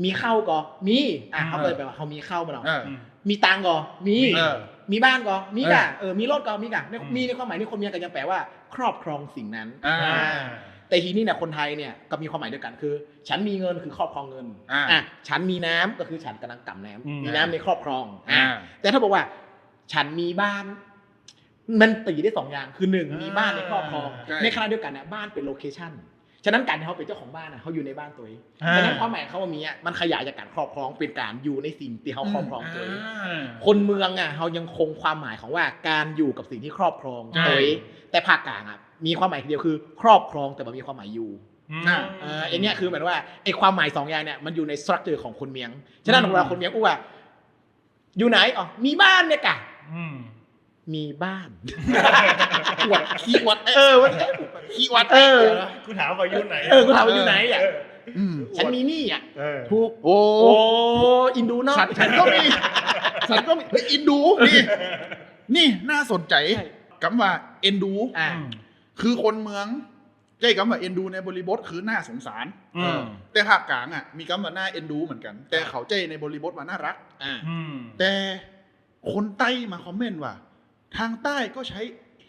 มีข้าวก่อ มี อ่ะ อืม เขาเกยแปลว่าเขามีข้าวมาเนาะ เออ มีตังค์ก่อ มี เออ มีบ้านก่อ มีก่ะ เออ เออ มีรถก่อ มีก่ะ ใน อืม มีในความหมายนี้คนเมียงก็ยังแปลว่าครอบครองสิ่งนั้น อ่า อ่า แต่ทีนี้เนี่ยคนไทยเนี่ยก็มีความหมายเดียวกั๋น คือ ฉันมีเงินคือครอบครองเงิน อ่า อ่ะ ฉันมีน้ำก็คือฉันก๋ำลังก๋ำน้ำ อืม มีน้ำในครอบครอง อ่า อ่า แต่ถ้าบอกว่า ฉันมีบ้าน มันตี๋ได้สองอย่าง คือหนึ่ง อ่า มีบ้านในครอบครอง ใช่ ในขณะเดียวกั๋นเนี่ย บ้านเป๋นโลเคชั่น ฉะนั้นก๋านที่เฮาเป๋นเจ้าของบ้านน่ะ เฮาอยู่ในบ้านตวย อ่า ฉะนั้นความหมายของกำว่ามีอ่ะ มันขยายจากก๋านครอบครอง เป๋นก๋านอยู่ในสิ่งตี้เฮาครอบครองตวย อืม อ่า คนเมืองอ่ะ เฮายังคงความหมายของว่าก๋านอยู่กับสิ่งตี้ครอบครอง ใช่ ตวย แต่ภาคก๋างอ่ะ มีความหมายเดียวคือครอบครอง แต่บ่มีความหมายอยู่ อืม อ่า เอ่อ อันเนี้ยคือหมายถึงว่า ไอ้ความหมายสองอย่างเนี่ย มันอยู่ใน structure ของคนเมียง ฉะนั้น อืม เวลาคนเมียงอู้ว่า อยู่ไหน อ๋อ มีบ้านเนี่ยก่ะ อืม มีบ้าน อวด ขี้อวด เออ มัน ขี้อวด เออ กูถามว่าอยู่ไหน เออ กูถามว่าอยู่ไหนอ่ะ เออ อืม ฉันมีหนี้อ่ะ เออ ถูก โอ้ โอ้ อินดูเนาะ ฉัน ฉันก็มี ฉันก็มี เฮ้ย อินดู นี่ นี่น่าสนใจ๋ ใช่ กำว่าเอ็นดู อ่า อืม คือคนเมือง ใจ๊กำว่าเอ็นดูในบริบทคือน่าสงสาร อืม เออ แต่ภาคก๋างอ่ะ มีกำว่าน่าเอ็นดูเหมือนกั๋น แต่ อ่า เขาใจ๊ในบริบทว่าน่าฮัก อ่า อืม แต่คนใต้มาคอมเมนต์ว่า ทางใต้ก็ใจ๊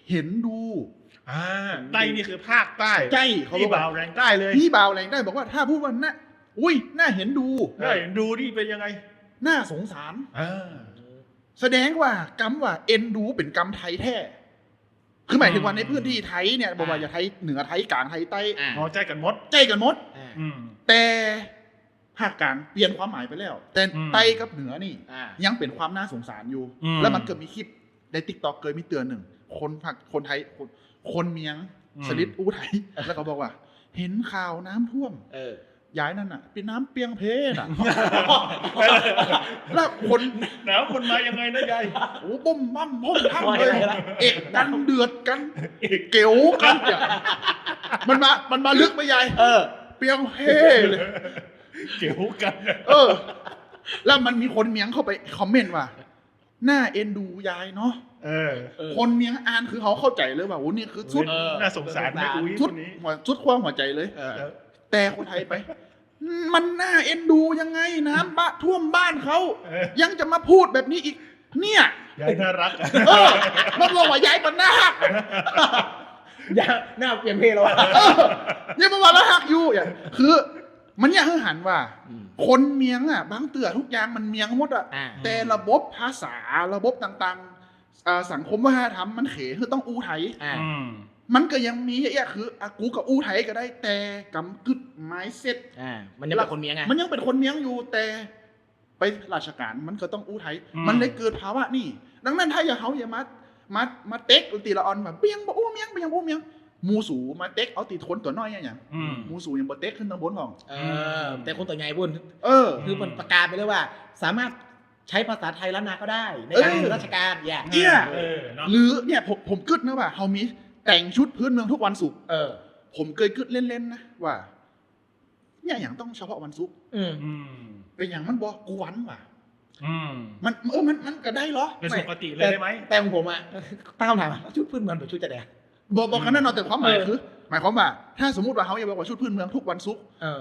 เห็นดู อ่า ใต้นี่คือภาคใต้ ใจ้ เขาบอกว่า ตี้บ่าวแหล่งใต้เลย ตี้บ่าวแหล่งใต้บอกว่าถ้าพูดว่าน่า อุ๊ย น่าเห็นดู น่าเห็นดูนี่เป๋นยังไง น่าสงสาร อ่า แสดงว่ากำว่าเอ็นดูเป๋นกำไทยแท้ คือหมายถึงว่า อืม ในพื้นตี้ไทยเนี่ย อ่า บ่ว่าจะไทยเหนือ ไทยก๋าง ไทยใต้ อ่า อ๋อ ใจ๊กั๋นหมด ใจ๊กั๋นหมด อ่า อืม แต่ภาคก๋างเปลี่ยนความหมายไปแล้ว แต่ อืม ใต้กับเหนือนี่ อ่า ยังเป๋นความน่าสงสารอยู่ อืม แล้วมันก็มีคลิปใน TikTok เกยมีเตื้อนึ่ง คนภาค คนไทย คน คนเมียง อืม สนิทอู้ไทย แล้วก็บอกว่า เห็นข่าวน้ำท่วม เออ ยายนั่นน่ะ เป๋นน้ำเปียงเพน่ะ แล้วคน น้ำมันมายังไงนะยาย โอ้ บุ้มบั้มบุ้มบั้มเลย เอกกั๋น เดือดกั๋น เก๋วกั๋นเนี่ย มันมา มันมาลึกไหมยาย เออ เปียงเพเลย เก๋วกั๋น เออ แล้วมันมีคนเมียงเข้าไปคอมเมนต์ว่า น่าเอ็นดูยายเนาะ เออ เออ คนเมียงอ่านคือเขาเข้าใจ๋เลยว่า โอ้ นี่คือสุด เออ น่าสงสาร น่าสงสาร แม่อุ๊ย สุด คนนี้ หัว สุดความหัวใจ๋เลย เออ แต่คนไทยไป มันน่าเอ็นดูยังไง น้ำบะท่วมบ้านเขา เออ ยังจะมาพูดแบบนี้อีก เนี่ย ยายน่าฮัก เออ มันบอกว่ายายมันน่าฮัก ยายน่าเปียงเพแล้วอะ เออ ยังมาว่าน่าฮักอยู่ อย่าง คือ มันเนี่ยหื้อหันว่า อืม คนเมียงอะ บางเตื้อทุกอย่างมันเมียงหมดอะ อ่า แต่ระบบภาษา ระบบต่างๆ อ่า สังคมวัฒนธรรมมันเข คือต้องอู้ไทย อ่า อืม มันก็ยังมีเยอะแยะ คือ อ่ะ กูก็อู้ไทยก็ได้ แต่กำกึ๊ด mindset อ่า มันยังเป๋นคนเมียงไง มันยังเป๋นคนเมียงอยู่ แต่ไปราชก๋านมันก็ต้องอู้ไทย อืม มันเลยเกิดภาวะนี่ ดังนั้นถ้าอย่างเฮาอย่ามา มา มาเต๊กตี้ละอ่อนว่า เปียงบ่อู้เมียง เปียงอู้เมียง หมู่สูมาเต๊กเอาตี้คนตั๋วน้อยเนี่ยหยัง อืม หมู่สูยังบ่เต๊กขึ้นตังบนพ่อง เออ อืม แต่คนตั๋วใหญ่ปุ้น เออ คือมันประกาศไปเลยว่า สามารถใจ๊ภาษาไทยล้านนาก็ได้ ในก๋าน เออ สื่อราชก๋าน เนี่ย เนี่ย เออ เนาะ หรือเนี่ย ผม ผมกึ๊ดนะว่า เฮามีแต่งชุดพื้นเมืองทุกวันศุกร์ เออ ผมเกยกึ๊ดเล่นๆ นะว่า เนี่ย หยังต้องเฉพาะวันศุกร์ อืม อืม เป๋นหยังมันบ่กู้วันวะ อืม มัน เออ มัน มันก็ได้เหรอ เป๋นสุขคติเลยได้ไหม แต่ แต่ของผมอะ ตั้งคำถามอะ ชุดพื้นเมืองเป๋นชุดจาใดอะ บ่ บ่ อืม ขนาดนั้นเนาะ แต่ความหมาย เออ คือ หมายความว่า ถ้าสมมุติว่าเฮาอยากบอกว่าชุดพื้นเมืองทุกวันศุกร์ เออ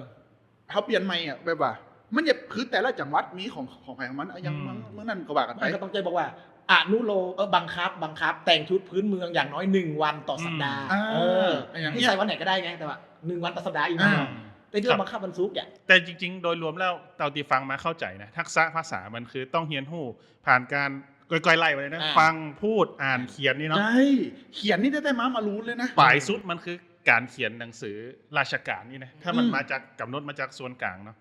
เฮาเปลี่ยนใหม่อะ แบบว่า มันจะ คือแต่ละจังหวัดมีของ ของใผของมันอะ อย่าง อืม เมือง เมืองนั้นก็ว่ากั๋นไป มันก็ต้องใจ๊บอกว่า อนุโลม เออ บังคับ บังคับ แต่งชุดพื้นเมืองอย่างน้อยหนึ่งวันต่อสัปดาห์ อืม อ่า เออ อย่างเนี้ย ใส่วันไหนก็ได้ไง แต่ว่าหนึ่งวันต่อสัปดาห์อีก อ่า วัน แต่เรื่องบังคับวันศุกร์อะ แต่จริงๆ โดยรวมแล้ว เต้าตี้ฟังมาเข้าใจ๋นะ ทักษะภาษามันคือต้องเฮียนฮู้ ผ่านก๋าน ก้อยๆ ไล่ไปเลยนะ อ่า ฟัง พูด อ่าน เขียนนี่เนาะ ใจ้ เขียนนี่แต๊ๆ มา มารู้เลยนะ ป๋ายสุดมันคือก๋านเขียนหนังสือราชก๋านนี่นะ ถ้ามัน อืม มาจาก ก๋ำหนดมาจากส่วนก๋างเนาะ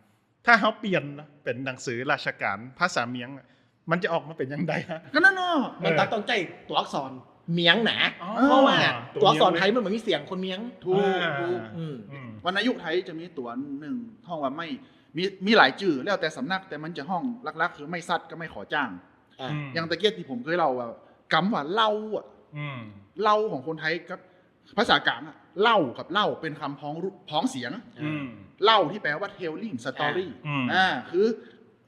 ถ้าเฮาเปลี่ยนนะ เป๋นหนังสือราชก๋านภาษาเมียงอะ มันจะออกมาเป๋นยังไงฮะ ก็นั่นเนาะ มัน เออ ต้องใจ๊ตั๋วอักษรเมียงหนา อ๋อ เพราะว่าตั๋วอักษรไทยมันบ่มีเสียงคนเมียง ถูก อ่า ถูก อืม อืม วรรณยุกต์ไทยจะมีตั๋วนึ่งฮ้องว่าไม้ มี มีหลายจื่อแล้วแต่สำนัก แต่มันจะฮ้องหลักๆ คือไม้สัดกับไม้ขอจ้าง อ่า อืม อย่างตะเกียะตี้ผมเกยเล่าว่า กำว่าเล่าอะ อืม เล่าของคนไทยกับภาษาก๋างอะ เล่ากับเล่าเป๋นกำพ้องรู- พ้องเสียง อืม เล่าตี้แปลว่า telling story อ่า อืม อ่า คือ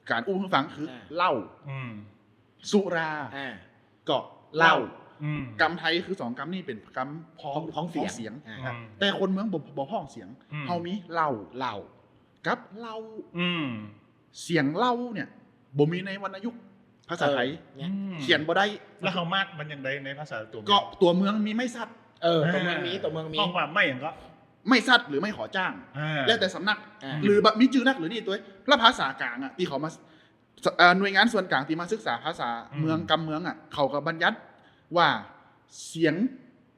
ก๋านอู้หื้อฟังคือ อ่า เล่า อืม สุรา อ่า ก็เล่า อืม กำไทยคือสองกำนี้เป๋นกำพ้อง พ้อง พ้องเสียง พ้องเสียง อ่า อืม แต่คนเมืองบ่ บ่พ้องเสียง อืม เฮามีเหล้า เหล้า กับเหล้า อืม เสียงเหล้าเนี่ย บ่มีในวรรณยุกต์ภาษาไทย เออ เนี่ย อืม เขียนบ่ได้ แล้วเฮามากมันจังใดในภาษาตั๋วเมือง ก็ตั๋วเมืองมีไม้สัตว์ เออ ตั๋วเมืองมี ตั๋วเมืองมี ฮ้องว่าไม้หยังก็ ไม้สัตว์หรือไม้ขอจ้าง อ่า แล้วแต่สำนัก อ่า หรือแบบมีจื้อนักหรือนี่ตวย แล้วภาษากลางอะ ตี้เขามา เอ่อ หน่วยงานส่วนกลางตี้มาศึกษาภาษา อืม เมืองกำเมืองอะ เขาก็บัญญัติว่าเสียง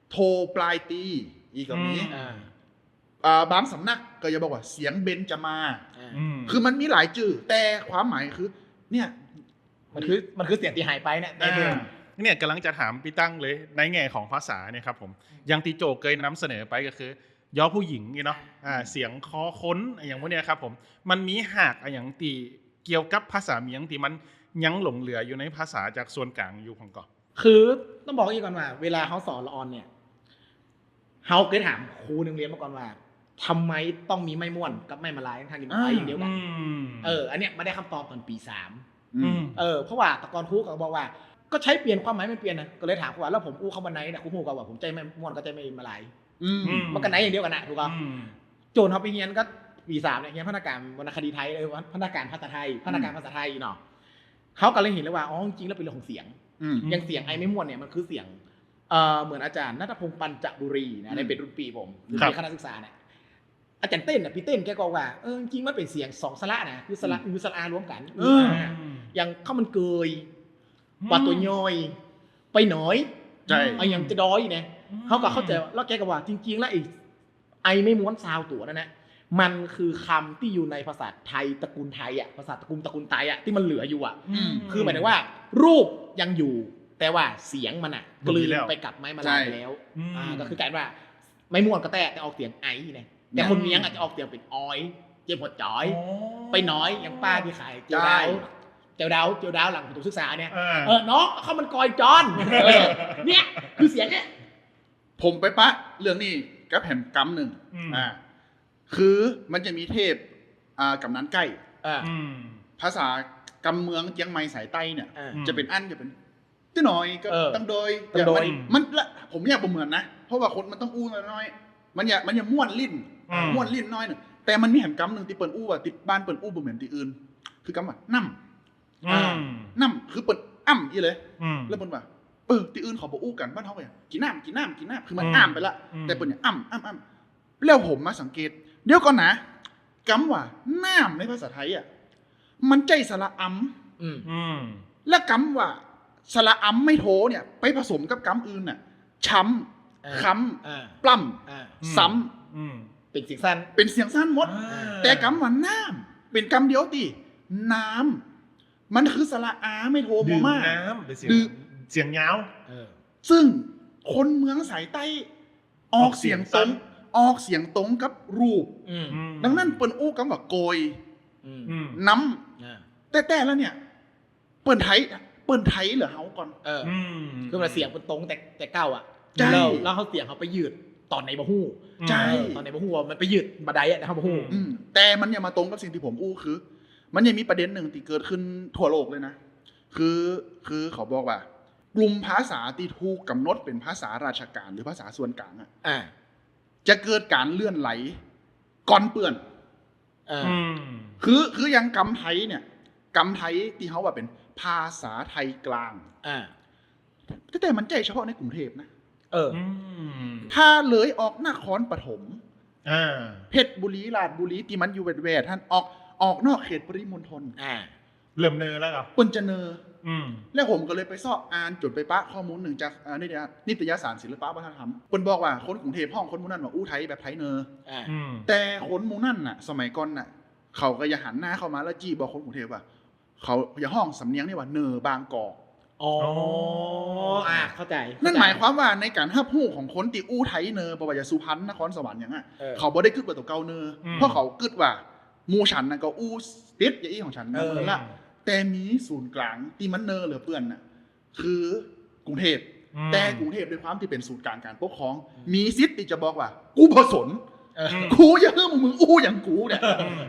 โทปลายตี อี้ก็มี อืม อ่า อ่า บางสำนักก็จะบอกว่าเสียงเบญจมา อ่า อืม คือมันมีหลายจื้อ แต่ความหมายคือ เนี่ย มันคือ มันคือเสียงตี้หายไปเนี่ย อ่า เนี่ยก๋ำลังจะถามปี้ตั้งเลย ในแง่ของภาษาเนี่ยครับผม อย่างตี้โจ้เกยนำเสนอไปก็คือ ยอผู้หญิงนี่เนาะ อ่า อืม เสียงคอคน อะหยังพวกเนี้ยครับผม มันมีหากอะหยังตี้เกี่ยวกับภาษาเมียงตี้มันยังหลงเหลืออยู่ในภาษาจากส่วนกลางอยู่พ่องก่อ คือต้องบอกอี้ก่อนว่า เวลาเฮาสอนละอ่อนเนี่ย เฮาเกยถามครูในโฮงเฮียนมาก่อนว่า ทำไมต้องมีไม้ม่วนกับไม้มาลาย ทั้งๆ ตี้มันไปอย่างเดียวกั๋น อืม เออ อันเนี้ยมาได้กำตอบต๋อนปี๋สาม อืม เออ เพราะว่าแต่ก่อนครูก็บอกว่า ก็ใช้เปลี่ยนความหมายมันเปลี่ยนนะ ก็เลยถามครูว่า แล้วผมอู้กำว่าไนนะ ครูฮู้ก่อว่าผมใจ๊ไม้ม่วนกับใจ๊ไม้มาลาย อืม อืม มันก็ไนอย่างเดียวกั๋นนะ ถูกก่อ อืม จ๋นเฮาไปเฮียนก็ปี๋สามเนี่ย เฮียนพัฒนาการวรรณคดีไทย เออ พัฒนาการภาษาไทย พัฒนาการภาษาไทยเนาะ เฮาก็เลยหันเลยว่า อ๋อ จริงๆ แล้วเป๋นเรื่องของเสียง อืม อย่างเสียงไอ้ไม้ม่วนเนี่ย มันคือเสียง เอ่อ เหมือนอาจ๋ารย์ณัฐพงษ์ ปัญจบุรีนะ อืม ได้เป๋นรุ่นปี้ผม รุ่นปี้ ครับ คณะศึกษาเนี่ย อาจ๋ารย์เต้นน่ะ ปี้เต้นแกก็ว่า เออ จริงๆ มันเป๋นเสียงสองสระนะ คือสระ อืม อื สระอา รวมกั๋น เออ อ่า อย่างข้าวมันเกย อืม ป๋าตั๋วย้อย ไปหนอย ใช่ อะหยังจะดอยเนี่ย อืม เฮาก็เข้าใจ๋ แล้วแกก็ว่า จริงๆ แล้วไอ้ ไอ้ไม้ม้วนซาวตั๋วนั่นนะ มันคือกำตี้อยู่ในภาษาไทยตระกูลไทยอะ ภาษาตระกูล ตระกูลไตอะ ตี้มันเหลืออยู่อะ อืม คือหมายถึงว่า รูปยังอยู่ แต่ว่าเสียงมันอะ บ่มีแล้ว กลืนไปกับไม้มาลายไปแล้ว ใช่ อืม อ่า ก็คือก๋ายเป๋นว่า ไม้ม้วนก็แต๊ แต่ออกเสียงไอไง แต่คนเมียงอะจะออกเสียงเป๋นออย เจ็บหัวจ๋อย อ๋อ ไปหนอย อย่างป้าตี้ขายเจียวดาว ใช่ เจียวดาว เจียวดาวหลังประถมศึกษาเนี่ย เออ เออ น้อง ข้าวมันกอยจอน เออ เนี่ย คือเสียงเนี่ย ผมไปปะเรื่องนี้กับแหมกำนึ่ง อืม อ่า คือมันจะมีเทป อ่า ก๋ำนันไก่ อ่า อืม ภาษากำเมืองเจียงใหม่สายใต้เนี่ย อ่า อืม จะเป๋นอั้น จะเป๋น ตี้หนอยก็ เออ ตังโดย ตังโดย อย่างมัน อืม มันละ ผมเยียะบ่เหมือนนะ เพราะว่าคนมันต้องอู้น้อยๆ มันเยียะ มันเยียะม้วนลิ้น อืม ม้วนลิ้นน้อยนึ่ง แต่มันมีแหมกำนึ่งตี้เปิ้นอู้ว่า ตี้บ้านเปิ้นอู้บ่เหมือนตี้อื่น คือกำว่าน้ำ อืม อ่า น้ำ คือเปิ้นอ้ำอี้เลย อืม แล้วเปิ้นว่า เออ ตี้อื่นเขาบ่อู้กั๋น บ้านเฮาว่า กิ๋นน้ำ กิ๋นน้ำ กิ๋นน้ำ คือมัน อืม อ้ำไปละ อืม แต่เปิ้นเนี่ยอ้ำ อ้ำ อ้ำ แล้วผมมาสังเกต เดี๋ยวก่อนนะ กำว่าน้ำในภาษาไทยอะ มันใจ๊สระอำ อืม อืม และกำว่าสระอำไม้โทเนี่ย ไปผสมกับกำอื่นน่ะ ช้ำ เออ ค้ำ เออ ปล้ำ เออ ซ้ำ อืม เป๋นเสียงสั้น เป๋นเสียงสั้นหมด อ่า แต่กำว่าน้ำ เป๋นกำเดียวตี้ น้ำ มันคือสระอาไม้โท ดื่ม มอม้า น้ำ เป๋นเสียง ดื่ม เสียงยาว เออ ซึ่งคนเมืองสายใต้ ออกเสียงตรง ออกเสียงสั้น ออกเสียงตรงกับรูป อืม อืม ดังนั้นเปิ้นอู้กำว่าโกย อืม อืม น้ำ อ่า แต๊ๆ แล้วเนี่ย เปิ้นไถ เปิ้นไถเหลือเฮาก่อน เออ อืม คือมันเสียงเปิ้นตรงแต่ แต่เก่าอะ ใช่ แล้ว แล้วเฮาเสียงเฮาไปยืดต๋อนไหนบ่ฮู้ ใช่ เออ ต๋อนไหนบ่ฮู้ว่ามันไปยืดบ่าใดอะ เฮาบ่ฮู้ อืม อืม แต่มันเยียะมาตรงกับสิ่งตี้ผมอู้คือ มันเยียะมีประเด็นนึ่งตี้เกิดขึ้นทั่วโลกเลยนะ คือ คือเขาบอกว่า กลุ่มภาษาตี้ถูกก๋ำหนดเป๋นภาษาราชก๋านหรือภาษาส่วนกลางอะ อ่า จะเกิดก๋านเลื่อนไหลก่อนเปื้อน อ่า อืม คือ คืออย่างกำไทยเนี่ย กำไทยตี้เฮาว่าเป๋นภาษาไทยกลาง อ่า แต่ แต่มันใจ๊เฉพาะในกรุงเทพฯนะ เออ อืม ถ้าเลยออกนครปฐม อ่า เพชรบุรี ราชบุรี ตี้มันอยู่แวดๆ หั้น ออก ออกนอกเขตปริมณฑล อ่า เริ่มเนอแล้วเหรอ เปิ้นจะเนอ อืม แล้วผมก็เลยไปเซาะอ่านจ๋นไปปะข้อมูลนึ่งจาก อ่า นิตย นิตยสารศิลปะวัฒนธรรม เปิ้นบอกว่าคนกรุงเทพฯฮ้องคนหมู่นั้นว่าอู้ไทยแบบไทยเนอ อ่า อืม แต่คนหมู่นั้นน่ะ สมัยก่อนน่ะ เขาก็จะหันหน้าเข้ามาแล้วจี้บอกคนกรุงเทพฯว่า เขาจะฮ้องสำเนียงนี่ว่าเนอบางกอก อ๋อ อ๋อ อ่า เข้าใจ๋ นั่น เข้าใจ๋ หมายความว่าในก๋านฮับฮู้ของคนตี้อู้ไทยเนอ บ่ว่าจะสุพรรณ นครสวรรค์หยังอะ เออ เขาบ่ได้กึ๊ดว่าตั๋วเก่าเนอ อืม เพราะเขากึ๊ดว่า หมู่ฉันน่ะก็อู้ติดอย่างอี้ของฉัน เออ เนอละ แต่มีศูนย์กลางตี้มันเนอเหลือเปื้อนน่ะ คือกรุงเทพฯ อืม แต่กรุงเทพฯด้วยความตี้เป๋นศูนย์กลางก๋านปกครอง อืม มีสิทธิ์ตี้จะบอกว่า กูบ่สน เออ อืม กูจะหื้อมึงอู้อย่างกูเนี่ย อืม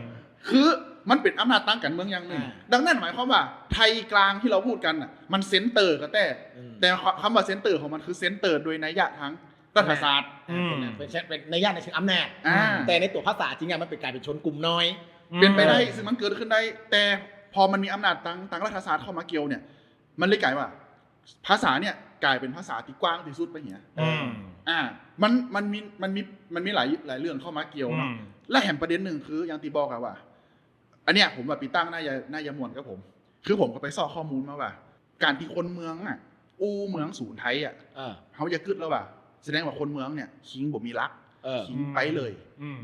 คือมันเป๋นอำนาจตางก๋านเมืองอย่างนึ่ง อ่า ดังนั้นหมายความว่าไทยกลางตี้เฮาพูดกั๋นน่ะ มันเซ็นเตอร์ก็แต๊ อืม แต่กำว่าเซ็นเตอร์ของมันคือเซ็นเตอร์โดยนัยยะตางรัฐศาสตร์ อืม เป๋น เป๋น เป๋นนัยยะในเชิงอำนาจ อ่า แต่ในตั๋วภาษาจริงอะมันเป๋นก๋ายเป๋นชนกลุ่มน้อย เป๋นไปได้ อืม ซึ่งมันเกิดขึ้นได้ แต่พอมันมีอำนาจตาง ตางรัฐศาสตร์เข้ามาเกี่ยวเนี่ย มันเลยก๋ายว่า ภาษาเนี่ยก๋ายเป๋นภาษาตี้กว้างตี้สุดไปเหีย อืม อ่า มัน มันมี มันมี มันมีหลาย หลายเรื่องเข้ามาเกี่ยวเนาะ อืม และแหมประเด็นนึ่งคืออย่างตี้บอกอะว่า อันเนี้ยผมว่าปี้ตั้งน่าจะ น่าจะม่วนกับผม คือผมก็ไปเซาะข้อมูลมาว่า ก๋านตี้คนเมืองอะ อู้เมืองสูนย์ไทยอะ เออ เฮาจะกึ๊ดแล้วว่า แสดงว่าคนเมืองเนี่ย คิงบ่มีหลัก เออ คิงไปเลย อืม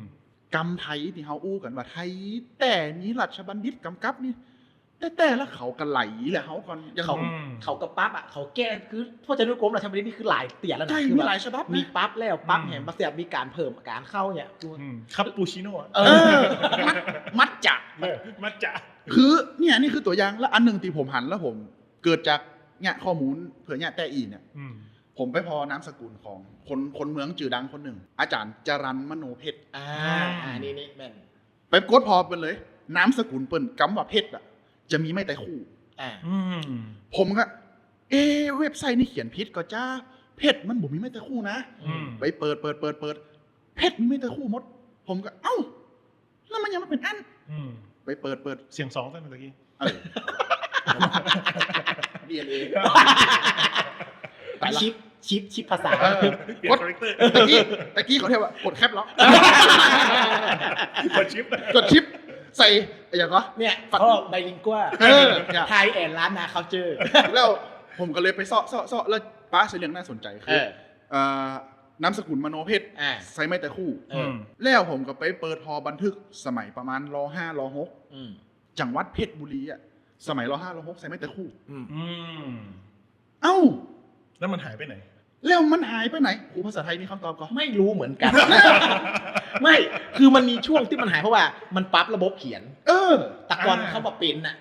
กำไทยตี้เฮาอู้กั๋นว่าไทยแต๊ มีราชบัณฑิตกำกับนี่ แต๊ๆ แล้วเขาก็ไหล แล้วเฮาก็ยัง เขา อืม เขาก็ปรับอะ เขาแก้ คือพจนานุกรมราชบัณฑิตนี่คือหลายเตื้อแล้วนะ ใช่ คือแบบ มีหลายฉบับนะ มีปรับแล้ว ปรับ อืม แหม บางทีมีก๋านเพิ่มก๋านเข้าเนี่ย อืม คาปูชิโน่อะ เออ มัท มัทจะ เออ มัทจะ คือเนี่ย นี่คือตั๋วอย่าง และอันนึ่งตี้ผมหัน แล้วผมเกิดจากเนี่ยข้อมูลเปื้อเนี่ยแต๊อี้เนี่ย อืม ผมไปผ่อนามสกุลของคน คนเมืองจื้อดังคนนึ่ง อาจ๋ารย์จรัญมโนเพชร อ่า อืม อ่า นี่ นี่แม่น ไปกดผ่อเปิ้นเลย นามสกุลเปิ้นกำว่าเพชรอะ จะมีไม้ไตรคู่ อ่า อืม ผมก็ เอ๊ะ เว็บไซต์นี่เขียนผิดก่อจ้า เพชรมันบ่มีไม้ไตรคู่นะ อืม ไปเปิด เปิด เปิด เปิด เพชรมีไม้ไตรคู่หมด ผมก็ เอ้า แล้วมันยังมาเป๋นอั้น อืม ไปเปิด เปิด เสียงสองตั้งแต่ตะกี้ เออ ดีเอ็นเอ ไปละ ชิป ชิป ชิปภาษา เออ เปลี่ยนคาแรคเตอร์ ตะกี้ ตะกี้เขาเรียกว่ากดแคปล็อก กดชิป กดชิป ใส่ อย่างก็ เนี่ย ฝัด เขาบอก bilingual เออ เนี่ย Thai and Lanka culture แล้วผมก็เลยไปเซาะ เซาะ เซาะ แล้วปะเสียเรื่องน่าสนใจ๋คือ เออ เอ่อ นามสกุลมโนเพชร อ่า ใส่ไม้ไตรคู่ เออ อืม แล้วผมก็ไปเปิดผ่อบันทึกสมัยประมาณ ร.ห้า ร.หก อืม จังหวัดเพชรบุรีอะ สมัย ร.ห้า ร.หก ใส่ไม้ไตรคู่ อืม อืม เอ้า แล้วมันหายไปไหน แล้วมันหายไปไหน ครูภาษาไทยมีคำตอบก่อ ไม่รู้เหมือนกั๋น ไม่ คือมันมีช่วงตี้มันหายเพราะว่ามันปรับระบบเขียน เออ แต่ก่อน อ่า คำว่าเป๋นน่ะ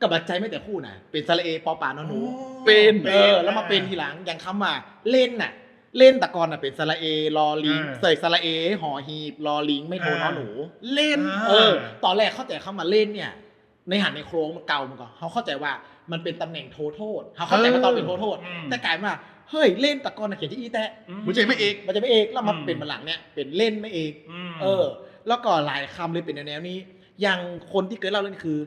ก็บ่ใจ้ไม้ไตรคู่นะ เป๋นสระเอ ปอป๋า นอหนู อ๋อ เป๋น เป๋น เออ แล้วมาเป๋นทีหลัง อย่างกำว่าเล่นน่ะ เล่นแต่ก่อนน่ะเป๋นสระเอ ลอลิง อ่า ใส่สระเอ หอหีบ ลอลิง ไม้โท อ่า นอหนู เล่น อ่า เออ ต๋อนแรกเข้าใจ๋กำว่าเล่นเนี่ย ในหันในโครงมันเก่ามันก่อ เฮาเข้าใจ๋ว่ามันเป๋นต๋ำแหน่งโทโทษ เฮาเข้าใจ๋ว่าต๋อนเป๋นโทโทษ อืม แต่ก๋ายว่า เฮ้ย เล่นแต่ก่อนน่ะเขียนจะอี้แต๊ อืม บ่ใจ้ไม้เอก บ่ใจ้ไม้เอก แล้วมา อืม เป๋นบัดหลังเนี่ย เป๋นเล่นไม้เอก อืม เออ แล้วก็หลายกำเลยเป๋นแนวๆ นี้ อย่างคนตี้เกยเล่าเรื่องนี้คือ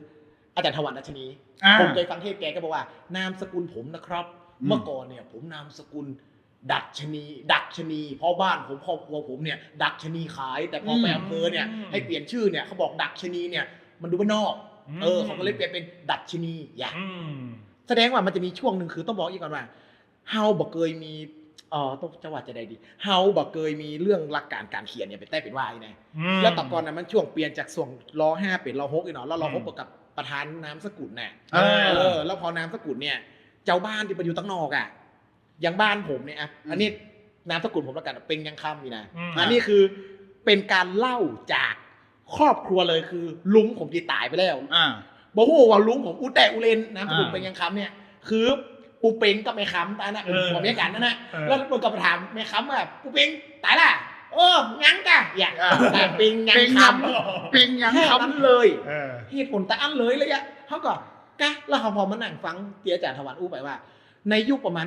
อาจ๋ารย์ถวัน ดัชนี อ่า ผมเกยฟังเทศน์แกก็บอกว่า นามสกุลผมนะครับ อืม เมื่อก่อนเนี่ย ผมนามสกุลดัชนี ดัชนี เพราะบ้านผม ครอบครัวผมเนี่ย ดัชนีขาย แต่พอไป อืม อำเภอเนี่ย อืม ให้เปลี่ยนชื่อเนี่ย เขาบอกดัชนีเนี่ย มันดูบ้านนอก อืม เออ เขาก็เลยเปลี่ยนเป๋นดัชนี อย่า อืม แสดงว่ามันจะมีช่วงนึ่งคือต้องบอกอี้ก่อนว่า เฮาบ่เกยมี เอ่อ ต้องจะว่าจะใดดี เฮาบ่เกยมีเรื่องหลักก๋านก๋านเขียนเนี่ยเป๋นแต๊เป๋นว่าอี้นะ อืม แล้วแต่ก่อนน่ะมันช่วงเปลี่ยนจากส่วง ร.ห้า เป๋น ร.หก อี้เนาะ แล้ว ร.หก อืม ก็กับประธานนามสกุลน่ะ เออ เออ แล้วพอนามสกุลเนี่ย จาวบ้านตี้ไปอยู่ตังนอกอะ อย่างบ้านผมเนี่ยอะ อืม อันนี้นามสกุลผมแล้วกั๋น เปงยังคำนี่นะ อืม อันนี้คือเป๋นก๋านเล่าจากครอบครัวเลย คือลุงผมตี้ต๋ายไปแล้ว อ่า บ่ฮู้ว่าลุงผมอู้แต๊อู้เล่น นามสกุล อ่า เปงยังคำเนี่ย คือปู่เปงกับแม่คำต๋ายนะ เออ ผัวเมียกั๋นนั่นน่ะ เออ แล้วมันก็ไปถามแม่คำว่า ปู่เปงต๋ายละ เออ ยังก่ะ อย่า อ่า แต่เปงยังคำ เปงยัง เปงยังคำ แค่นั้นเลย เออ เหตุผลต๋ายอั้นเลยเลยอะ เฮาก็ กะ แล้วเฮาพอมานั่งฟังตี้อาจ๋ารย์ถวันอู้ไปว่า ในยุคประมาณ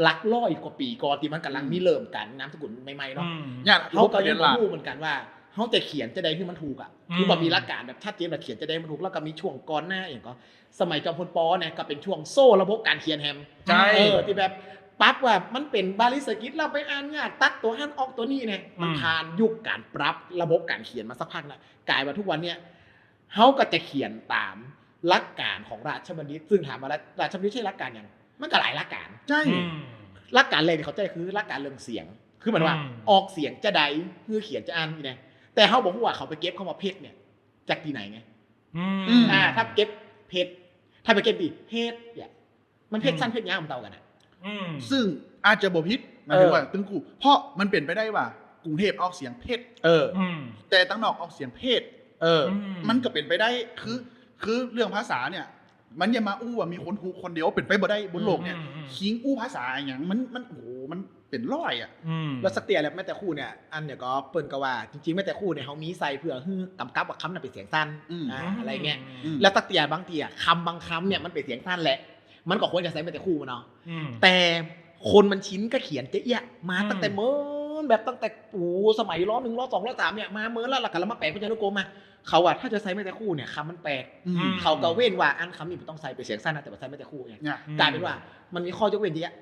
หลักร้อยกว่าปี๋ก่อนตี้มันก่ำลัง อืม มีเริ่มก๋านนามสกุลใหม่ๆ เนาะ อืม เนี่ย เฮาก็ยังบ่ฮู้เหมือนกั๋นว่า เฮาจะเขียนจะใดหื้อมันถูกอะ อืม คือบ่มีหลักก๋านแบบชัดเจนว่าเขียนจะใดหื้อมันถูก แล้วก็มีช่วงก่อนหน้าอะหยังก่อ สมัยจอมพล ป. เนี่ย ก็เป๋นช่วงโซ่ระบบก๋านเขียนแหม ใช่ เออ ตี้แบบปรับว่ามันเป๋นบาลีสันสกฤต แล้วไปอ่านยาก ตัดตั๋วหั้นออกตั๋วนี้เนี่ย มัน อืม ผ่านยุคก๋านปรับระบบก๋านเขียนมาสักพักแล้ว ก๋ายว่าทุกวันเนี่ย เฮาก็จะเขียนต๋ามหลักก๋านของราชบัณฑิต ซึ่งถามว่าราชบัณฑิตใจ๊หลักก๋านหยัง มันก็หลายหลักก๋าน ใช่ อืม หลักก๋านแรกตี้เขาใจ๊คือหลักก๋านเรื่องเสียง คือหมายว่า อืม ออกเสียงจะใด หื้อเขียนจะอั้นนี่นะ แต่เฮาบ่ฮู้ว่าเขาไปเก็บกำว่าเพชรเนี่ย จากตี้ไหนไง อืม อ่า ถ้าเก็บเพชร ถ้าไปเก็บตี้เพชรเนี่ย มันเพชร อืม สั้นเพชรยาวมันเต้ากั๋นอะ อืม ซึ่งอาจจะบ่ผิด หมายถึงว่า เออ ตึงกู เพราะมันเป๋นไปได้ว่ากรุงเทพฯออกเสียงเพชร เออ อืม แต่ตังนอกออกเสียงเพชร เออ อืม มันก็เป๋นไปได้ คือ คือเรื่องภาษาเนี่ย มันอย่ามาอู้ว่ามีคนถูกคนเดียว เป๋นไปบ่ได้บนโลกเนี่ย อืม อืม อืม คิงอู้ภาษาอะหยัง มัน มัน โอ้โห มันเป๋นร้อยอะ อืม แล้วสักเตื้อแหละ แม้แต่ครูเนี่ย อันเนี่ยก็เปิ้นก็ว่า จริงๆ แม้แต่ครูเนี่ย เฮามีใส่เปื้อหื้อกำกับว่ากำนั้นเป๋นเสียงสั้น อืม อ่า อะไรเงี้ย อืม แล้วสักเตื้อบางเตื้อ กำบางกำเนี่ย มันเป๋นเสียงสั้นแหละ มันก็ควรจะใส่แม้แต่ครูเนาะ อืม แต่คนมันชินก็เขียนเจ๊ยะ มา อืม ตั้งแต่เมินแบบตั้งแต่ โอ้โห สมัย ร.หนึ่ง ร.สอง ร.สาม เนี่ย มาเมินแล้ว แล้วก็มาแป๋งพจนานุกรมมา เขาว่าถ้าจะใส่แม้แต่ครูเนี่ย กำมันแป๋ง อืม เขาก็เว้นว่าอันกำนี้บ่ต้องใส่เป๋นเสียงสั้นนะ แต่ว่าใส่แม้แต่ครูเนี่ย เนี่ย อืม ก๋ายเป๋นว่ามันมีข้อยกเว้นเยอะ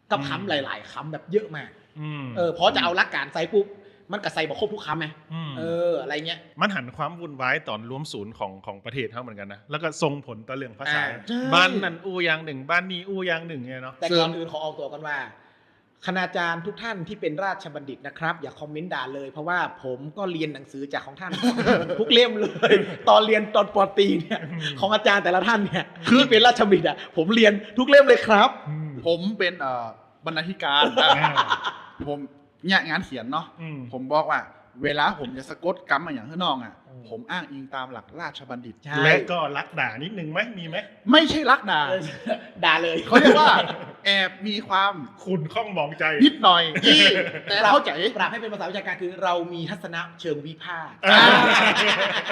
กับ อืม กำหลายๆ กำแบบเยอะมาก อืม เออ พอจะเอาหลักการใส่ปุ๊บ มันก็ใส่บ่ครบกู้กำไง อืม เออ อะไรเงี้ย มันหันความวุ่นวายต๋อนรวมศูนย์ของ ของประเทศเฮาเหมือนกั๋นนะ แล้วก็ส่งผลต่อเรื่องภาษา อ่า ใช่ บ้านนั้นอู้อย่างนึ่ง บ้านนี้อู้อย่างนึ่งเนี่ยเนาะ แต่ก่อนอื่นขอออกตั๋วก่อนว่า คณาจารย์ทุกท่านที่เป็นราชบัณฑิตนะครับ อย่าคอมเมนต์ด่าเลย เพราะว่าผมก็เรียนหนังสือจากของท่าน ทุกเล่มเลย ต๋อนเรียนต๋อน ป.ตรี เนี่ย อืม ของอาจารย์แต่ละท่านเนี่ย คือ ที่เป๋นราชบัณฑิตอะ ผมเรียนทุกเล่มเลยครับ อืม ผมเป๋น เอ่อ บรรณาธิการ อ่า ผมเนี่ยงานเขียนเนาะ อืม ผมบอกว่า เวลาผมจะสะกดกำอะหยังหื้อน้องอะ อืม ผมอ้างอิงต๋ามหลักราชบัณฑิต ใช่ และก็ลักด่านิดนึ่งไหม มีไหม ไม่ใช่ลักด่า เออ ด่าเลย เขาเรียกว่าแอบมีความขุ่นข้องหมองใจ๋ นิดหน่อย อี้ แต่เข้าใจ๋ ปรับให้เป๋นภาษาวิชาการคือเรามีทัศนะเชิงวิพากษ์ อ่า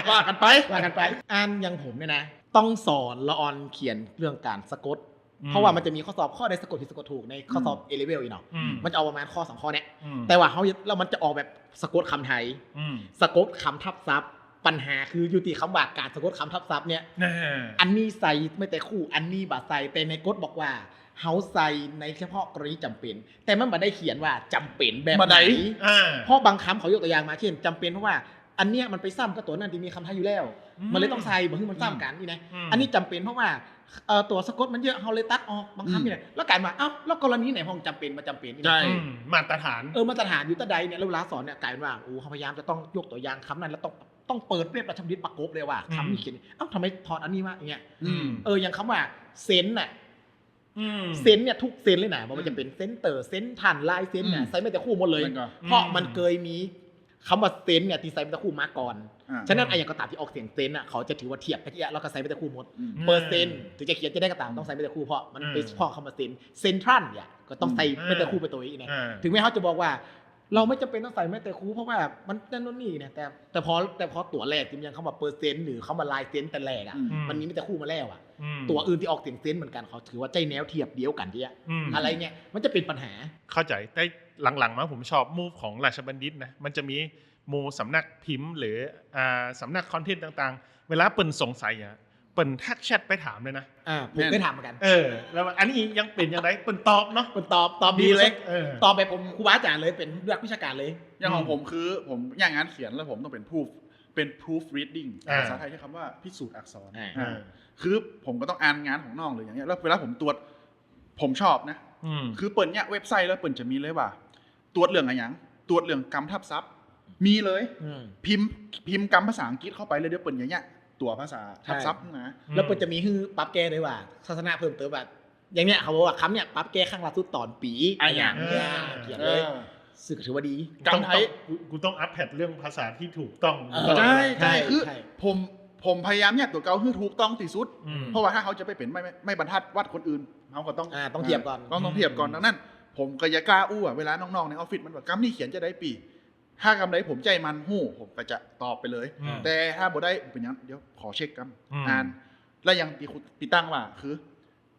ว่ากั๋นไป ว่ากั๋นไป อันอย่างผมเนี่ยนะ ต้องสอนละอ่อนเขียนเรื่องก๋านสะกด อืม เพราะว่ามันจะมีข้อสอบข้อใดสะกดผิดสะกดถูกในข้อสอบ อืม A level อีกเนาะ อืม มันจะเอาประมาณข้อสองข้อเนี่ย อืม แต่ว่าเฮา แล้วมันจะออกแบบสะกดกำไทย อืม สะกดกำทับศัพท์ ปัญหาคืออยู่ตี้กำว่าก๋านสะกดกำทับศัพท์เนี่ย อ่า อันนี้ใส่แม้แต่ครู อันนี้บ่ใส่ แต่ในกฎบอกว่าเฮาใส่ในเฉพาะกรณีจ๋ำเป๋น แต่มันบ่ได้เขียนว่าจ๋ำเป๋นแบบไหน บ่ได้ อ่า เพราะบางกำเขายกตั๋วอย่างมา เช่น จ๋ำเป๋นเพราะว่า อันเนี้ยมันไปซ้ำกับตั๋วนั้นตี้มีกำไทยอยู่แล้ว อืม มันเลยต้องใส่ บ่หื้อมันซ้ำกั๋น อืม นี่นะ อืม อันนี้จ๋ำเป๋นเพราะว่า เอ่อ ตั๋วสะกดมันเยอะ เฮาเลยตัดออกบางกำ อืม นี่แหละ แล้วก๋ายเป๋นว่า เอ้า แล้วกรณีไหนพ่องจ๋ำเป๋นบ่จ๋ำเป๋นนี่นะ ใช่ อืม มาตรฐาน เออ มาตรฐานอยู่ตรงใดเนี่ย แล้วเวลาสอนเนี่ยก๋ายเป๋นว่า โอ้ เฮาพยายามจะต้องยกตั๋วอย่างกำนั้น แล้วต้อง ต้องเปิดเว็บราชบัณฑิตประกบเลยว่า อืม กำนี้เขียน เอ้า ทำไมถอดอันนี้วะ อย่างเงี้ย อืม เออ อย่างกำว่าเซ็นน่ะ อืม เซ็นเนี่ยทุกเซ็นเลยนะ บ่ว่าจะเป๋น อืม เซ็นเตอร์ เซ็นทรัล ลายเซ็นเนี่ย อืม ใส่แม้แต่ครูหมดเลย มันก็ เพราะมัน อืม เกยมีกำว่าเซ็นเนี่ยตี้ใส่แม้แต่ครูมาก่อน อ่า ฉะนั้น อืม อะหยังก็ต๋ามตี้ออกเสียงเซ็นน่ะ เขาจะถือว่าเทียบกั๋นเยียะ แล้วก็ใส่แม้แต่ครูหมด อืม เปอร์เซ็นต์ ถึงจะเขียนจะได้ก็ต๋าม ต้องใส่แม้แต่ครู เพราะมันเป๋น อืม เฉพาะกำว่าเซ็น เซ็นทรัลเนี่ย ก็ต้องใส่ อืม แม้แต่ครูเป๋นตั๋วอีกนะ อ่า ถึงแม้เฮาจะบอกว่า เฮาไม่จ๋ำเป๋นต้องใส่แม้แต่ครู เพราะว่ามันนั่นโน่นนี่นะ แต่ แต่พอ แต่พอตั๋วแรกตี้มันยังกำว่าเปอร์เซ็นต์ หรือกำว่าลายเซ็นแต่แรกอะ อืม มันมีแม้แต่ครูมาแล้วอะ อืม ตั๋วอื่นตี้ออกเสียงเซ็นเหมือนกั๋น เขาถือว่าใจ๊แนวเทียบเดียวกั๋นเยียะ อืม อะไรเงี้ย มันจะเป๋นปัญหา เข้าใจ๋ แต่หลังๆ มาผมชอบ move ของราชบัณฑิตนะ มันจะมีหมู่สำนักพิมพ์หรือ อ่า สำนักคอนเทนต์ต่างๆ เวลาเปิ้นสงสัยอะ เปิ้นทักแชทไปถามเลยนะ อ่า ผม แม่น เคยถามเหมือนกั๋น เออ แล้วอันนี้ยังเป๋นอย่างไร เปิ้นตอบเนาะ เปิ้นตอบ ตอบดีเลย เออ ตอบแบบผมครูบาอาจ๋ารย์เลย เป๋นนักวิชาการเลย อย่างของ อืม ผมคือ ผมเนี่ยงานเขียนแล้วผมต้องเป๋น proof เป๋น proof reading อ่า ภาษาไทยใจ๊กำว่าพิสูจน์อักษร อ่า อ่า คือผมก็ต้องอ่านงานของน้องหรืออย่างเงี้ย แล้วเวลาผมตรวจ ผมชอบนะ อืม คือเปิ้นเนี่ยเว็บไซต์แล้วเปิ้นจะมีเลยว่า ตรวจเรื่องอะหยัง ตรวจเรื่องกำทับศัพท์ มีเลย อืม พิมพ์ พิมพ์กำภาษาอังกฤษเข้าไปเลย เดี๋ยวเปิ้นจะเนี่ยตั๋วภาษาทับศัพท์ ใช่ มา แล้วเปิ้นจะมีหื้อปรับแก้ด้วยว่า ทัศนะเพิ่มเติมว่า อย่างเนี้ย เขาบอกว่ากำเนี่ยปรับแก้ครั้งล่าสุดต๋อนปี๋ อะหยัง อะหยัง เนี่ย เขียนเลย เออ ซึ่งก็ถือว่าดี กำไทย ต้อง กู กูต้องอัปเดตเรื่องภาษาที่ถูกต้อง เออ ใช่ ใช่ ใช่ คือ ใช่ ผม ผมพยายามเนี่ยตั๋วเก่าหื้อถูกต้องตี้สุด อืม เพราะว่าถ้าเฮาจะไปเป๋นไม้ ไม้ ไม้บรรทัดวัดคนอื่น เฮาก็ต้อง อ่า ต้องเทียบก่อน อ่า ต้อง ต้องเทียบก่อน อืม ดังนั้น ผมก็จะกล้าอู้อะ เวลาน้องๆ ในออฟฟิศมันว่ากำนี้เขียนจะใดปี๋ ถ้ากำใดผมใจ้มันฮู้ ผมก็จะตอบไปเลย อืม แต่ถ้าบ่ได้ เป๋นหยัง เดี๋ยวขอเช็คกำ อืม อ่าน แล้วอย่างตี้ครูปี๋ตั้งว่า คือ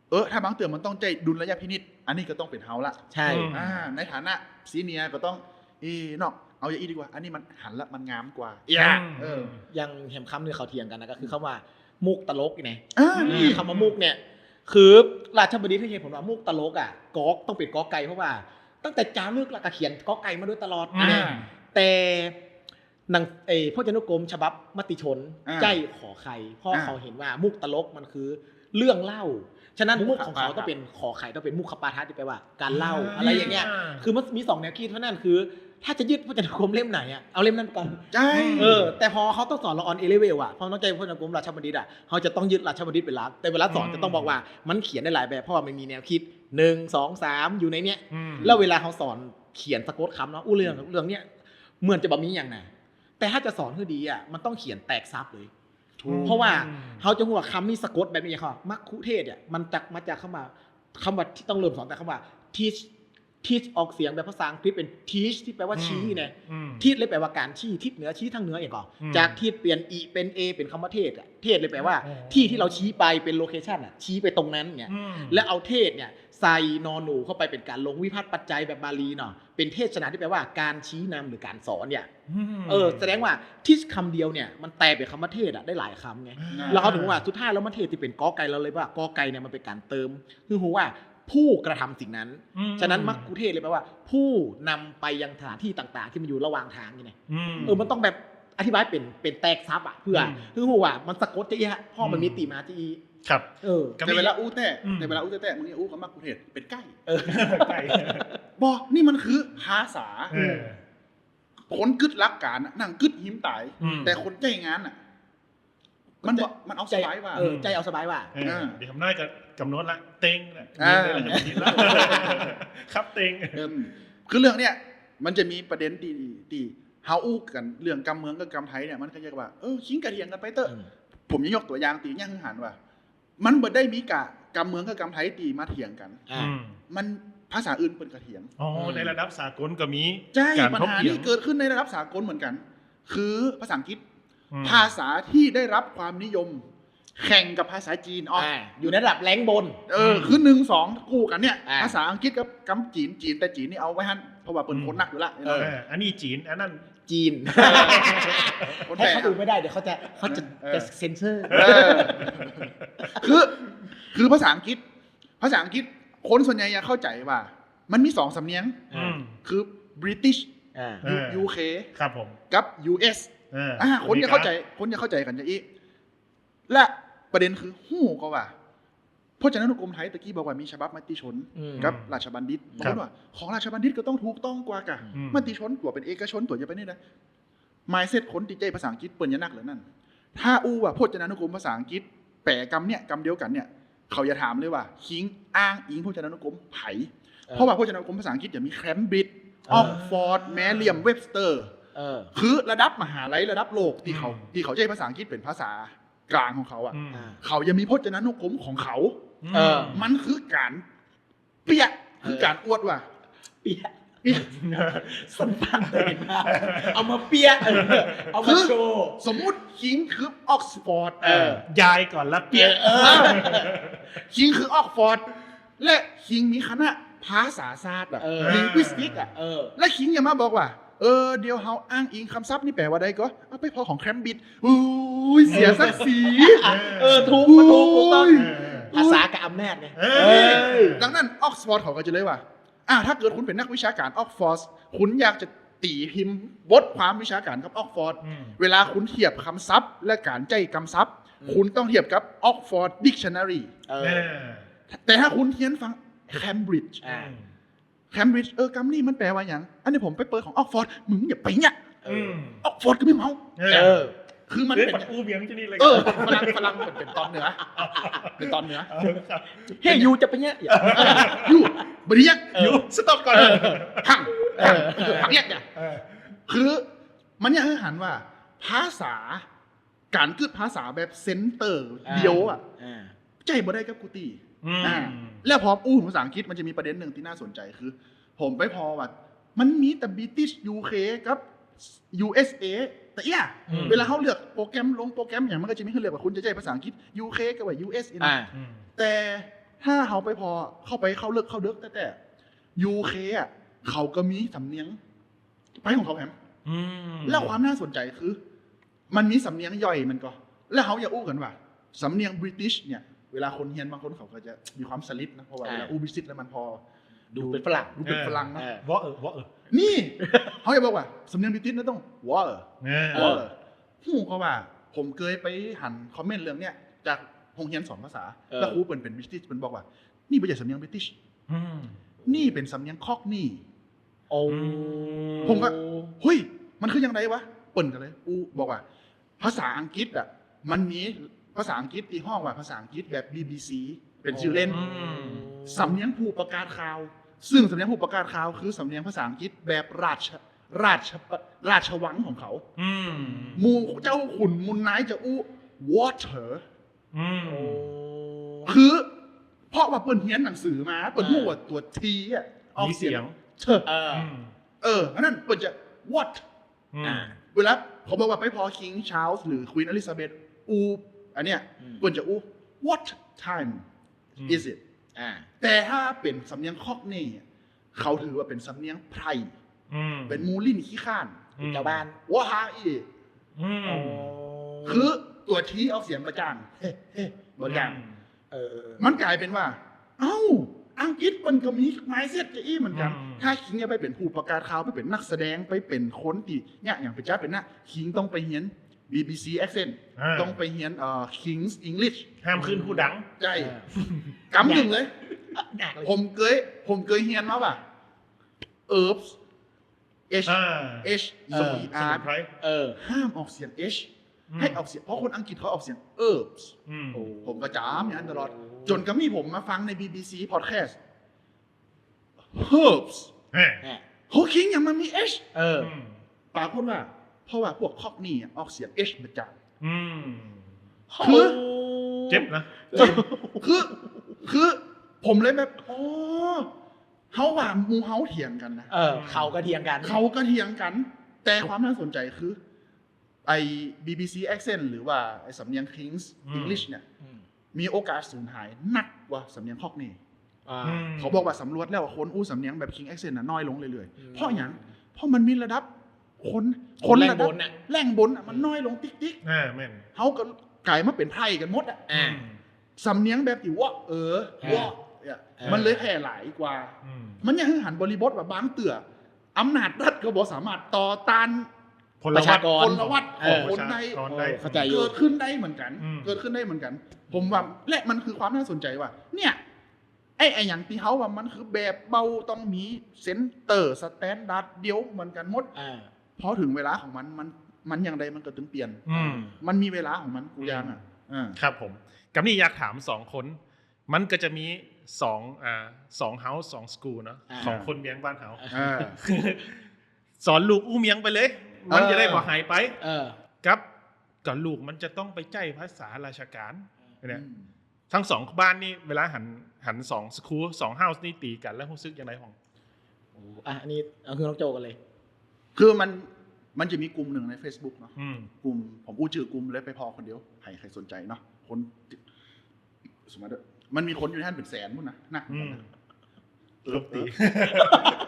เออ ถ้าบางเตื้อมันต้องใจ้ดุลยพินิจ อันนี้ก็ต้องเป๋นเฮาละ ใช่ อืม อ่า ในฐานะ senior ก็ต้อง เอ้ น้อง เอาอย่างอี้ดีกว่า อันนี้มันหันละมันงามกว่า อืม เออ อย่างแหมกำนึ่งเขาเถียงกั๋นนะ ก็คือ อืม กำว่ามุกตลกนี่นะ อ่า อืม นี่ กำว่ามุกเนี่ย คือราชบัณฑิตหื้อเหตุผลว่ามุกตลกอะ กอ ต้องเป๋นกอไก่ เพราะว่าตั้งแต่จ๋ารึกแล้วก็เขียนกอไก่มาโดยตลอด อ่า เนี่ย แต่ หนัง เอ่อ พจนานุกรมฉบับมติชน อ่า ใจ้ขอไข่ เพราะ อ่า เขาเห็นว่ามุกตลกมันคือเรื่องเล่า ฉะนั้นมุกของเขา มุขปาฐะ ต้องเป๋นขอไข่ ต้องเป๋นมุขปาฐะ ตี้แปลว่าการเล่า อ่า อะไรอย่างเงี้ย อ่า คือมันมีสองแนวคิดเท่านั้น คือถ้าจะยึดพจนานุกรมเล่มไหนอะ เอาเล่มนั้นก่อน ใช่ เออ แต่พอเฮาต้องสอนละอ่อน A level อะ พอต้องใจ้พจนานุกรมราชบัณฑิตอะ เฮาจะต้องยึดราชบัณฑิตเป๋นหลัก แต่เวลาสอน อืม จะต้องบอกว่ามันเขียนได้หลายแบบ เพราะว่ามันมีแนวคิด หนึ่ง สอง สาม อยู่ในเนี้ย อืม แล้วเวลาเฮาสอนเขียนสะกดกำเนาะ อู้เรื่อง อืม เรื่องเนี้ย เหมือนจะบ่มีหยังนะ แต่ถ้าจะสอนหื้อดีอะ มันต้องเขียนแตกศัพท์เลย ถูก เพราะว่า อืม เฮาจะฮู้ว่ากำนี้สะกดแบบนี้ เขาว่ามัคคุเทศก์เนี่ย มันจะมาจากกำว่า กำว่าตี้ต้องเริ่มสอนแต่กำว่า teach teach ออกเสียงแบบภาษาอังกฤษเป๋น teach ตี้แปลว่า อืม ชี้เนี่ย อืม ทิศเลยแป๋ว่าก๋านชี้ ทิศเหนือ ชี้ตางเหนือ อะหยังก่อ อืม จากทิศเปลี่ยน อิ เป๋น เอ เป๋นกำว่าเทศก์อะ เทศก์เลยแป๋ว่า อ๋อ ตี้ตี้เฮาชี้ไปเป๋น location อะ ชี้ไปตรงนั้นเนี่ย อืม แล้วเอาเทศก์เนี่ยใส่นอหนูเข้าไปเป๋นก๋านลงวิภัตปัจจัยแบบบาลีเนาะ เป๋นเทศนาตี้แปลว่าก๋านชี้นำหรือก๋านสอนเนี่ย อืม เออ แสดงว่า teach กำเดียวเนี่ย มันแปลเป๋นกำว่าเทศก์อะ ได้หลายกำไง อ่า แล้วเขาถึงว่าสุดท้ายแล้วมันเทศน์ตี้เป๋นกอไก่ เราเลยว่ากอไก่เนี่ยมันเป๋นก๋านเติม คือฮู้ว่าผู้กระทำสิ่งนั้น อืม ฉะนั้นมัคคุเทศก์เลยแปลว่าผู้นำไปยังสถานตี้ต่างๆ ตี้มันอยู่ระหว่างตางนี่ไง อืม เออ มันต้องแบบอธิบายเป๋น เป๋นแตกศัพท์อะ เปื้อ อืม คือฮู้ว่ามันสะกดจะอี้ฮะ เพราะมันมี อืม ตี้มาจะอี้ ครับ เออ ก็มี แต่เวลาอู้แต๊ อืม แต่เวลาอู้แต๊ มึงจะอู้กำมัคคุเทศก์เป๋นไก่ เออ ไก่ บ่ นี่มันคือภาษา เออ คนกึ๊ดหลักก๋านอะ นั่งกึ๊ดหิมต๋าย อืม แต่คนใจ๊งานอะ มันบ่ มันเอาสบายว่า เออ ใจ๊เอาสบายว่า เออ อ่า เดี๋ยวผมน่าจะกำหนดละ เต็งน่ะ อ่า นี่เลยละ ครับ เต็ง เออ คือเรื่องเนี้ย มันจะมีประเด็นตี้ ตี้เฮาอู้กั๋นเรื่องกำเมืองกับกำไทยเนี่ย มันก็จะว่า เออ ขิงก็เถียงกั๋นไปเต๊อะ อืม ผมจะยกตั๋วอย่างตี้เนี่ยหื้อหันว่า มันบ่ได้มีกะกำเมืองกับกำไทยตี้มาเถียงกั๋น อ่า อืม มันภาษาอื่นเปิ้นก็เถียง อ๋อ อืม ในระดับสากลก็มี ใจ้ ก๋านถกเถียง ปัญหานี้เกิดขึ้นในระดับสากลเหมือนกั๋น คือภาษาอังกฤษ อืม ภาษาตี้ได้รับความนิยม แข่งกับภาษาจีน อ๋อ อ่า อยู่ในระดับแรงก์บน เออ อืม คือหนึ่งสองกู้กั๋นเนี่ย อ่า ภาษาอังกฤษกับกำจีน จีน แต่จีนนี่เอาไว้หั้น เพราะว่าเปิ้น อืม คนนักอยู่ละ เออ เออ อันนี้จีน อันนั้น จีน คนแปล ให้เขาดูไม่ได้ เดี๋ยวเขาจะ เขาจะ เออ จะเซ็นเซอร์ เออ คือ คือภาษาอังกฤษ ภาษาอังกฤษ คนส่วนใหญ่จะเข้าใจ๋ว่า มันมีสองสำเนียง อืม คือ British อ่า เออ UK ครับผม กับ US เออ อ่า คนจะเข้าใจ๋ คนจะเข้าใจ๋กั๋นจะอี้ และประเด็นคือ ฮู้ก่อว่า พจนานุกรมไทยตะกี้บอกว่ามีฉบับมติชน อืม กับราชบัณฑิต ครับ บอกว่าของราชบัณฑิตก็ต้องถูกต้องกว่ากะ อืม มติชนตั๋วเป๋นเอกชนตั๋วจะไปนี่นะ mindset คนตี้ใจ๊ภาษาอังกฤษเปิ้นจะนักเหลือนั้น ถ้าอู้ว่าพจนานุกรมภาษาอังกฤษแปลกำเนี่ย กำเดียวกั๋นเนี่ย เขาจะถามเลยว่า คิงอ้างอิงพจนานุกรมไผ เออ เพราะว่าพจนานุกรมภาษาอังกฤษจะมี Cambridge เออ Oxford Merriam Webster เออ คือระดับมหาลัยระดับโลกตี้เขา อืม ตี้เขาใจ๊ภาษาอังกฤษเป๋นภาษากลางของเขาอะ อืม อ่า เขาจะมีพจนานุกรมของเขา อืม เออ มันคือก๋านเปี้ยะ คือก๋านอวดว่า เปี้ยะ เปี้ยะ สัมผัสได้เห็นภาพ เอามาเปี้ยะ เออ เอามาโชว์ คือสมมุติคิงคือ Oxford เออ ยายก่อนละเปี้ยะ เออ คิงคือ Oxford และคิงมีคณะภาษาศาสตร์อะ เออ linguistic อะ เออ และคิงจะมาบอกว่า เออ เดี๋ยวเฮาอ้างอิงกำศัพท์นี่แป๋ว่าใดก่อ เอาไปผ่อของ Cambridge อุ้ย เสียศักดิ์ศรี เออ ถูก มันถูก ถูกต้อง โอ้ย ภาษากับอำนาจไง เออ เออ ดังนั้น Oxford เขาก็จะเลยว่า อ่ะ ถ้าเกิดคุณเป๋นนักวิชาก๋าน Oxford คุณอยากจะตี๋พิมพ์บทความวิชาก๋านกับ Oxford อืม เวลาคุณเทียบกำศัพท์และก๋านใจ๊กำศัพท์ อืม คุณต้องเทียบกับ Oxford Dictionary เออ เออ แต่ถ้าคุณเฮียนฟัง Cambridge อ่า อืม Cambridge เออ กำนี้มันแป๋ว่าหยัง อันนี้ผมไปเปิดของ Oxford มึงอย่าไปเนี่ย เออ อืม Oxford ก็ไม่เมา เออ เออ คือมัน เฮ้ย เป๋น ปัดอู้เวียงตี้นี่เลย เออ ฝรั่ง ฝรั่งเป๋น เป๋นต๋อนเหนือ เป๋นต๋อนเหนือ เออ ครับ เฮ้ย อยู่จะไปเนี่ย อยู่ บ่ได้เนี่ย เออ อยู่ stop ก่อน เออ พัง เออ พัง เนี่ย เออ คือมันอยากหื้อหันว่า ภาษา ก๋านกึ๊ดภาษาแบบ center อ่า เดียวอะ อ่า ใจ๊บ่ได้กับกู้ตี้ อืม อ่า แล้วพออู้ภาษาอังกฤษมันจะมีประเด็นหนึ่งตี้น่าสนใจ๋คือ ผมไปผ่อว่า มันมีแต่ British UK กับ USA แต่เอี้ย อืม เวลาเฮาเลือกโปรแกรมลงโปรแกรมหยัง มันก็จะมีหื้อเลือกว่าคุณจะใจ๊ภาษาอังกฤษ UK กับว่า US นี่นะ อ่า อืม แต่ถ้าเฮาไปผ่อเข้าไปเข้าเลิกเข้าเดิกแต๊ๆ UK อะ เขาก็มีสำเนียงไปของเขาแหม อืม แล้วความน่าสนใจ๋คือ มันมีสำเนียงย่อยมันก่อ แล้วเฮาจะอู้กั๋นว่า สำเนียง British เนี่ย เวลาคนเฮียนบางคนเขาก็จะมีความสลิดนะ เพราะว่า อ่า เวลาอู้ British แล้วมันผ่อ ดูเป๋นฝรั่ง ดูเป๋นฝรั่งนะ เออ ว่าเออ ว่าเออ นี่ เฮาจะบอกว่า สำเนียง British นะต้อง ว่าเออ เออ ว่าเออ ฮู้ก่อว่า ผมเกยไปหันคอมเมนต์เรื่องเนี้ย จากโฮงเฮียนสอนภาษา เออ แล้วครูเปิ้นเป๋น British เปิ้นบอกว่า นี่บ่ใจ้สำเนียง British อืม นี่เป๋นสำเนียง Cockney โอ้ อืม ผมก็ เฮ้ย มันคือยังไงวะ เปิ้นก็เลยอู้บอกว่า ภาษาอังกฤษอะ มันมีภาษาอังกฤษตี้ฮ้องว่าภาษาอังกฤษแบบ BBC เป๋นจื่อเล่น อืม สำเนียงผู้ประกาศข่าว ซึ่งสำเนียงผู้ประกาศข่าวคือสำเนียงภาษาอังกฤษแบบราช ราช ราชวังของเขา อืม หมู่เจ้าขุนหมู่นายจะอู้ water อืม คือ เพราะว่าเปิ้นเฮียนหนังสือมา เปิ้นฮู้ว่าตั๋ว T อะ ออกเสียง มีเสียง เธอ เออ อืม เออ อันนั้นเปิ้นจะ what อืม อ่า เวลาเขาบอกว่าไปผ่อ King Charles หรือ Queen Elizabeth อู้ อันเนี้ย อืม เปิ้นจะอู้ what time อืม is it อ่า แต่ถ้าเป๋นสำเนียง Cockney อะ เขาถือว่าเป๋นสำเนียงไพร่ อืม เป๋นหมู่ลิ้นขี้ค้าน อืม เจ้าบ้าน ว่าหาอีก อืม อ๋อ คือตั๋ว T ออกเสียงบ่จ่าง เฮ้ เฮ้ บ่จ่าง อืม เออ เออ เออ มันก๋ายเป๋นว่า เอ้า อังกฤษมันก็มี mindset จะอี้เหมือนกั๋น อืม ถ้าคิงจะไปเป๋นผู้ประกาศข่าว ไปเป๋นนักแสดง ไปเป๋นคนตี้ เนี่ย อย่างเป๋นจ๊าเป๋นนะ คิงต้องไปเฮียน BBC accent อ่า ต้องไปเฮียน เอ่อ King's English ห้ามขึ้นฮูดัง ใจ้ เออ กำนึ่งเลย หนักเลย ผมเกย ผมเกยเฮียนมาว่า herbs H อ่า H เออ E R สมุนไพร เออ ห้ามออกเสียง H อืม หื้อออกเสียง เพราะคนอังกฤษเขาออกเสียง herbs อืม โอ้ ผมก็จ๋ำอย่างนั้นตลอด จ๋นกระทั่งผมมาฟังใน BBC podcast herbs แหม แหม โห คิงยังมามี H เออ อืม ปรากฏว่า เพราะว่าพวก Cockney อะ ออกเสียง H บ่จ่าง อืม คือ เจ็บนะ เจ็บ คือ คือ ผมเลยแบบ อ๋อ เฮาว่าหมู่เฮาเถียงกั๋นนะ เออ เขาก็เถียงกั๋น เขาก็เถียงกั๋น แต่ความน่าสนใจ๋คือ ไอ้ BBC accent หรือว่าไอ้สำเนียง King's อืม English เนี่ย อืม มีโอกาสสูญหายนักกว่าสำเนียง Cockney อ่า อืม เขาบอกว่าสำรวจแล้วว่าคนอู้สำเนียงแบบ King accent น่ะน้อยลงเรื่อยๆ อืม เพราะหยัง เพราะมันมีระดับคน คนระดับ คนแหล่งบนน่ะ แหล่งบนน่ะ มันน้อยลงติ๊กๆ อ่า แม่น เฮาก็ก๋ายมาเป๋นไพร่กั๋นหมดอะ อ่า อืม สำเนียงแบบตี้ วะ เออ อ่า วะ เนี่ย อ่า มันเลยแพร่หลายกว่า อืม มันยังหื้อหันบริบทว่าบางเตื้อ อำนาจรัฐก็บ่สามารถต่อต้าน พลวัต ประชากร พลวัต เออ ของคนได้ ประชากรได้ เข้าใจ๋อยู่ เกิดขึ้นได้เหมือนกั๋น อืม เกิดขึ้นได้เหมือนกั๋น ผมว่า และมันคือความน่าสนใจ๋ว่า เนี่ย ไอ้ ไอ้หยังตี้เฮาว่ามันคือแบบเบ้า ต้องมี center standard เดียวเหมือนกั๋นหมด อ่า พอเถิงเวลาของมัน มัน มันอย่างใดมันก็ตึงเปลี่ยน อืม มันมีเวลาของมันกู้อย่างอะ อืม อ่า ครับผม กำนี้อยากถามสองคน มันก็จะมีสอง อ่า สอง house สอง school เนาะ อ่า ของคนเมียงบ้านเฮา อ่า สอนลูกอู้เมียงไปเลย มันจะได้บ่หายไป เออ กับ กับลูกมันจะต้องไปใจ๊ภาษาราชก๋าน เนี่ย อืม ตึงสองบ้านนี่เวลาหัน หันสอง school สอง house นี่ตี๋กั๋นแล้วฮู้สึกอย่างใดพ่อง โอ้ อ่ะ อันนี้เอาหื้อน้องโจ้ก่อนเลย คือมัน มันจะมีกลุ่มนึ่งใน Facebook เนาะ อืม กลุ่ม ผมอู้จื้อกลุ่มเลย ไปผ่อคนเดียว ใผ ใผสนใจ๋เนาะ คน สมมุติว่า มันมีคนอยู่ในหั้นเป๋นแสนปู๊นนะ นัก อืม นะ เออ เออ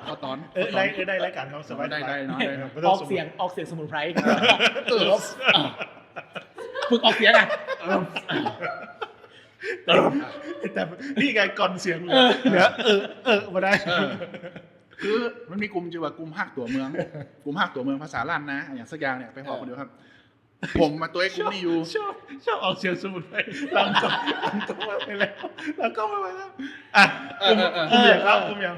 เข้าต๋อน เออ ได้ เออ ได้รายก๋านเขาสบายๆ ได้ ได้เนาะ ได้เนาะ บ่ต้ ออกเสียง ออกเสียงสมุนไพร เออ ฝึกออกเสียงอะ เออ แต่นี่ไงก่อนเสียงเหลือ เออ เหลือ เออ เออ บ่ได้ เออ คือมันมีกลุ่มจื้อว่ากลุ่มฮักตั๋วเมือง กลุ่มฮักตั๋วเมืองภาษาล้านนา อะหยังสักอย่างเนี่ย ไปผ่อคนเดียวครับ ผมมาตวยกลุ่มนี้อยู่ ชอบ ชอบออกเสียงสมุนไพร หลังกล้อง หลังกล้องไม่ไหวแล้ว หลังกล้องไม่ไหวแล้ว อ่ะ เออ กลุ่ม เออ เออ กลุ่มอย่างครับ กลุ่มอย่าง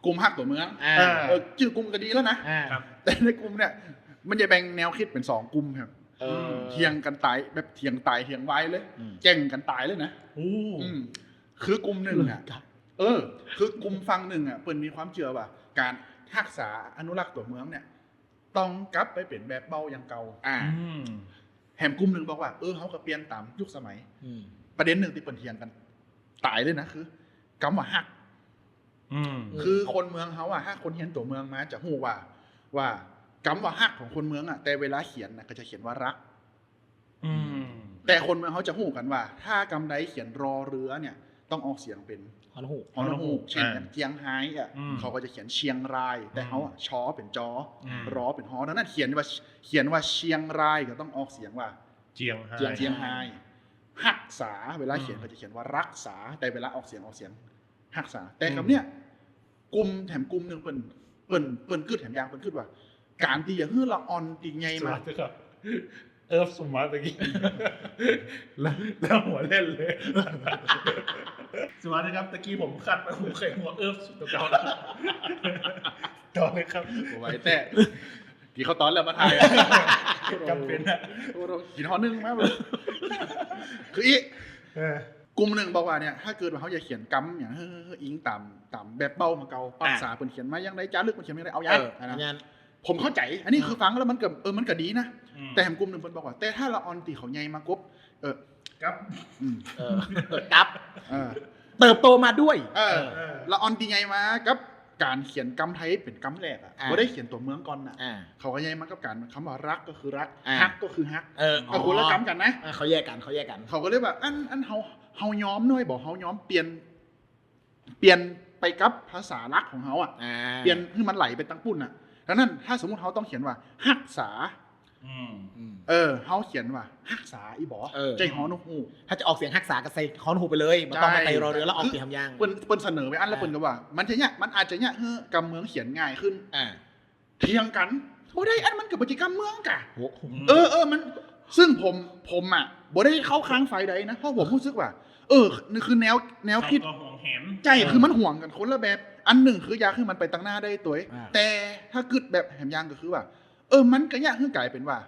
กลุ่มฮักตั๋วเมือง อ่า เออ จื้อกลุ่มก็ดีแล้วนะ อ่า ครับ แต่ในกลุ่มเนี่ย มันจะแบ่งแนวกึ๊ดเป๋นสองกลุ่มครับ เออ เถียงกั๋นต๋าย แบบเถียงต๋ายเถียงวายเลย อืม แจ้งกั๋นต๋ายเลยนะ โอ้ อืม คือกลุ่มนึ่งอะ เออ ครับ เออ คือกลุ่มฝั่งนึ่งอะ เปิ้นมีความเจื้อว่า ก๋านฮักษาอนุรักษ์ตั๋วเมืองเนี่ย ต้องกลับไปเป๋นแบบเบ้าอย่างเก่า อ่า อืม แหมกลุ่มนึ่งบอกว่า เออ เฮาก็เปลี่ยนต๋ามยุคสมัย อืม ประเด็นนึ่งตี้เปิ้นเถียงกั๋นต๋ายเลยนะ คือกำว่าฮัก อืม คือคนเมืองเฮาอะ ถ้าคนเฮียนตั๋วเมืองมาจะฮู้ว่า ว่ากำว่าฮักของคนเมืองอะ แต่เวลาเขียนน่ะ ก็จะเขียนว่ารัก อืม แต่คนเมืองเฮาจะฮู้กั๋นว่า ถ้ากำใดเขียนรอเรือเนี่ย ต้องออกเสียงเป๋น ฮอนฮูก ฮอนฮูก ฮอนฮูก เช่น อ่า อย่างเจียงไฮ้อะ อืม เขาก็จะเขียนเชียงราย แต่ อืม เฮาอะ ชอเป๋นจอ อืม รอเป๋นฮอ ดังนั้นเขียนว่า เขียนว่าเชียงรายก็ต้องออกเสียงว่า เจียงไฮ้ เจียงไฮ้ ฮักษา เวลาเขียน อืม ก็จะเขียนว่ารักษา แต่เวลาออกเสียง ออกเสียง ฮักษา แต่ อืม กำเนี่ย กลุ่มแหมกลุ่มนึ่งเปิ้น เปิ้น เปิ้นกึ๊ดแหมอย่าง เปิ้นกึ๊ดว่า ก๋านตี้จะหื้อละอ่อนตี้ใหญ่มา สวัสดีครับ เอิร์ฟสมาร์ทตะกี้ แล้ว แล้วหัวเล่นเลย สวัสดีครับ ตะกี้ผมคัดไป ผมเคยหัวเอิร์ฟสุดตัวเก่าแล้ว ต่อเลยครับ บ่ไหวแต๊ กิ๋นข้าวต๋อนแล้วมาถ่าย จ๋ำเป๋นอะ โอ้โห กิ๋นห่อนึ่งมา คืออี้ เออ กลุ่มนึ่งบอกว่าเนี่ย ถ้าเกิดว่าเฮาจะเขียนกำอย่าง เฮ้อ เฮ้อ เฮ้อ อิงต๋าม ต๋ามแบบเบ้ามาเก่า อ่ะ ปรักษาเปิ้นเขียนมาอย่างใด จารึกเปิ้นเขียนมาอย่างใด เอาอย่าง เออ อันนั้น อันนั้น ผมเข้าใจ๋ อันนี้ อืม คือฟังแล้วมันก็ เออ มันก็ดีนะ อืม แต่แหมกลุ่มนึ่งเปิ้นบอกว่า แต่ถ้าละอ่อนตี้เขาใหญ่มาก๊อบ เออ ครับ อืม เออ ครับ เออ เติบโตมาด้วย เออ ละอ่อนตี้ใหญ่มากับก๋านเขียนกำไทยเป๋นกำแรกอะ อ่า บ่ได้เขียนตั๋วเมืองก่อนน่ะ อ่า เขาก็ใหญ่มากับก๋านคำว่ารักก็คือรัก อ่า ฮักก็คือฮัก เออ ก็คนละกำกั๋นนะ อ่า เขาแยกกั๋น เขาแยกกั๋น เขาก็เลยว่า อัน อันเฮา เฮายอมน้อยบ่ เฮายอมเปลี่ยน เปลี่ยนไปกับภาษาหลักของเฮาอะ อ่า เปลี่ยนหื้อมันไหลไปตางปุ้นน่ะ ดังนั้นถ้าสมมุติเฮาต้องเขียนว่าฮักษา อืม อืม เออ เฮาเขียนว่าฮักษาอี้บ่ เออ ใจ้ฮอหนกฮูก ถ้าจะออกเสียงฮักษาก็ใส่ฮอนฮูกไปเลย บ่ต้องมาไตรอเรือแล้วออกเสียงหำยาง เปิ้น เปิ้นเสนอไปอันแล้ว อ่า เปิ้นก็ว่า มันจะเยียะ มันอาจจะเยียะหื้อกำเมืองเขียนง่ายขึ้น อ่า เถียงกั๋น บ่ได้ อันมันก็บ่ใจ้กำเมืองก่ะ โห เออ เออ มัน ซึ่งผม ผมอะ บ่ได้เข้าข้างฝ่ายใดนะ เพราะผมฮู้สึกว่า เออ นี่คือแนว แนวคิด เขาก็หวงแหน ใจ้ คือมันหวงกั๋นคนละแบบ อันนึ่งคืออยากหื้อมันไปตางหน้าได้ตวย อ่า แต่ถ้ากึ๊ดแบบแหมยางก็คือว่า เออ มันก็อยากหื้อก๋ายเป๋นว่า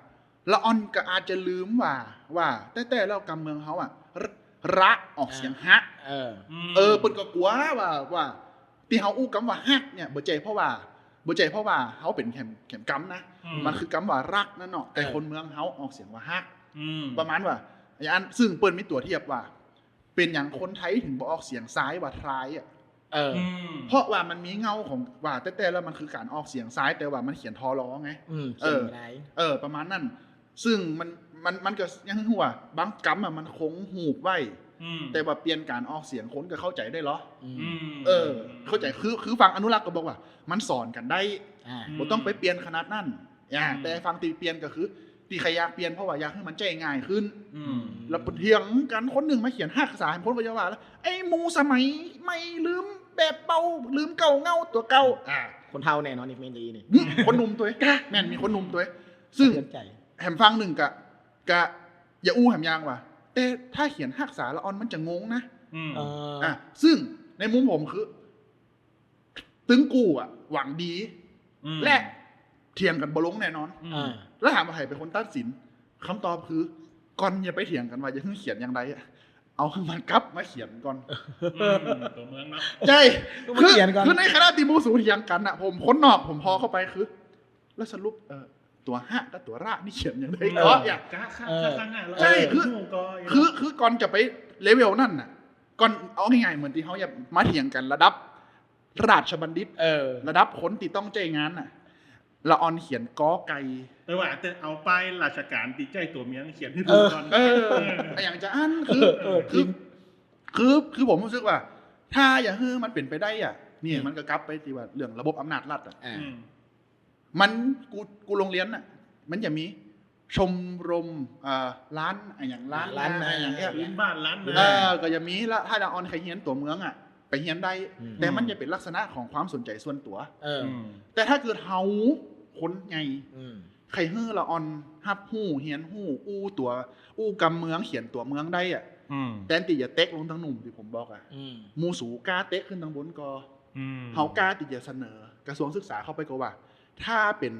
ละอ่อนก็อาจจะลืมว่า ว่าแต๊ๆ แล้วกำเมืองเฮาอะ ระ ระออกเสียงฮะ เออ ม เออ เปิ้นก็กั๋วว่า ว่า ตี้เฮาอู้กำว่าฮักเนี่ย บ่ใจ้เพราะว่า บ่ใจ้เพราะว่าเฮาเป๋นแหม แหมกำนะ อืม มันคือกำว่ารักนั่นเนาะ แต่ เออ คนเมืองเฮาออกเสียงว่าฮัก อืม ประมาณว่า อย่างอัน ซึ่งเปิ้นมีตั๋วเทียบว่า เป๋นหยังคนไทยถึงบ่ออกเสียงซ้ายว่าทรายอะ เออ อืม เพราะว่ามันมีเงาของว่าแต๊ๆ แล้วมันคือก๋านออกเสียงซ้าย แต่ว่ามันเขียนทอรอไง อืม เออ เขียนได้ เออ ประมาณนั้น ซึ่งมัน มัน มันก็ยังฮู้ว่า บางกำอะมันคงฮูกไว้ อืม แต่ว่าเปลี่ยนก๋านออกเสียงคนก็เข้าใจ๋ได้เหรอ อืม อืม เออ เข้าใจ๋ คือ คือฝั่งอนุรักษ์ก็บอกว่า มันสอนกั๋นได้ อ่า อืม บ่ต้องไปเปลี่ยนขนาดนั้น อ่า อืม แต่ฝั่งตี้เปลี่ยนก็คือ ตี้ใค่อยากเปลี่ยนเพราะว่าอยากหื้อมันใจ้ง่ายขึ้น อืม แล้วเปิ้นเถียงกั๋น คนนึ่งมาเขียนฮักษา คนก็จะว่าแล้ว ไอ้หมู่สมัยใหม่ลืมแบบเก่า ลืมเก่าเงาตั๋วเก่า อ่า คนเฒ่าแน่นอนนี่เม้นอย่างนี้นี่ หึ คนหนุ่มตวย แม่นมีคนหนุ่มตวย ซึ่ง สะเทือนใจ๋ แหมฝั่งนึ่งก็ ก็อย่าอู้แหมยางว่า แต่ถ้าเขียนฮักษาละอ่อนมันจะงงนะ อืม เออ อ่ะ ซึ่งในมุมผมคือ ตึงกู้อะหวังดี อืม และเถียงกั๋นบ่ลงแน่นอน อืม อ่า แล้วถามว่าใผเป๋นคนตัดสิน คำตอบคือ ก่อนอย่าไปเถียงกั๋นว่าจะหื้อเขียนอย่างใดอะ เอาหื้อมันกลับมาเขียนก่อน อืม ตั๋วเมืองเนาะ ใจ้ ก็มาเขียนก่อน คือในขณะตี้หมู่สูเถียงกั๋นน่ะ ผมคนนอก ผมผ่อเข้าไปคือ แล้วสรุป เอ่อ ตั๋วฮะกับตั๋วระนี่เขียนอย่างใด อืม ก็อยาก กะค่ะ เออ ค่ะค่ะ เออ ใจ้ คือ หมู่ก็ คือ คือก่อนจะไปเลเวลนั่นน่ะ ก่อน เอาง่ายๆ เหมือนตี้เฮาอย่ามาเถียงกั๋นระดับราชบัณฑิต เออ ระดับคนตี้ต้องใจ๊งานน่ะ ละอ่อนเขียนกอไก่ แต่ว่าจะเอาป้ายราชก๋านตี้ใจ๊ตั๋วเมืองเขียนหื้อ เอ ถูก อ ก่อน เออ อะหยังจะอั้น คือ เออ คือ จริง คือ คือผมฮู้สึกว่า ถ้าอยากหื้อมันเป๋นไปได้อ่ะ นี่ อืม มันก็กลับไปตี้ว่าเรื่องระบบอำนาจรัฐอ่ะ อ่า อืม มัน กู กูโฮงเฮียนน่ะ มันจะมีชมรม เอ่อ ล้าน อะหยัง ล้าน ล้านนา อะหยังเนี่ย พื้นบ้านล้านนา เออ ก็จะมีละ ถ้าละอ่อนใค่เฮียนตั๋วเมืองอ่ะ ไปเฮียนได้ อืม แต่มันจะเป๋นลักษณะของความสนใจ๋ส่วนตั๋ว เออ อืม แต่ถ้าเกิดเฮาคนใหญ่ อืม ใค่หื้อละอ่อนฮับฮู้ เฮียนฮู้ อู้ตั๋ว อู้กำเมือง เขียนตั๋วเมืองได้อ่ะ อืม แตนตี้จะเต๊กลงตางหนุ่มตี้ผมบอกอ่ะ อืม หมู่สูก้าเต๊กขึ้นตางบนก่อ อืม เฮาก้าตี้จะเสนอกระทรวงศึกษาเข้าไปก่อว่า ถ้าเป๋น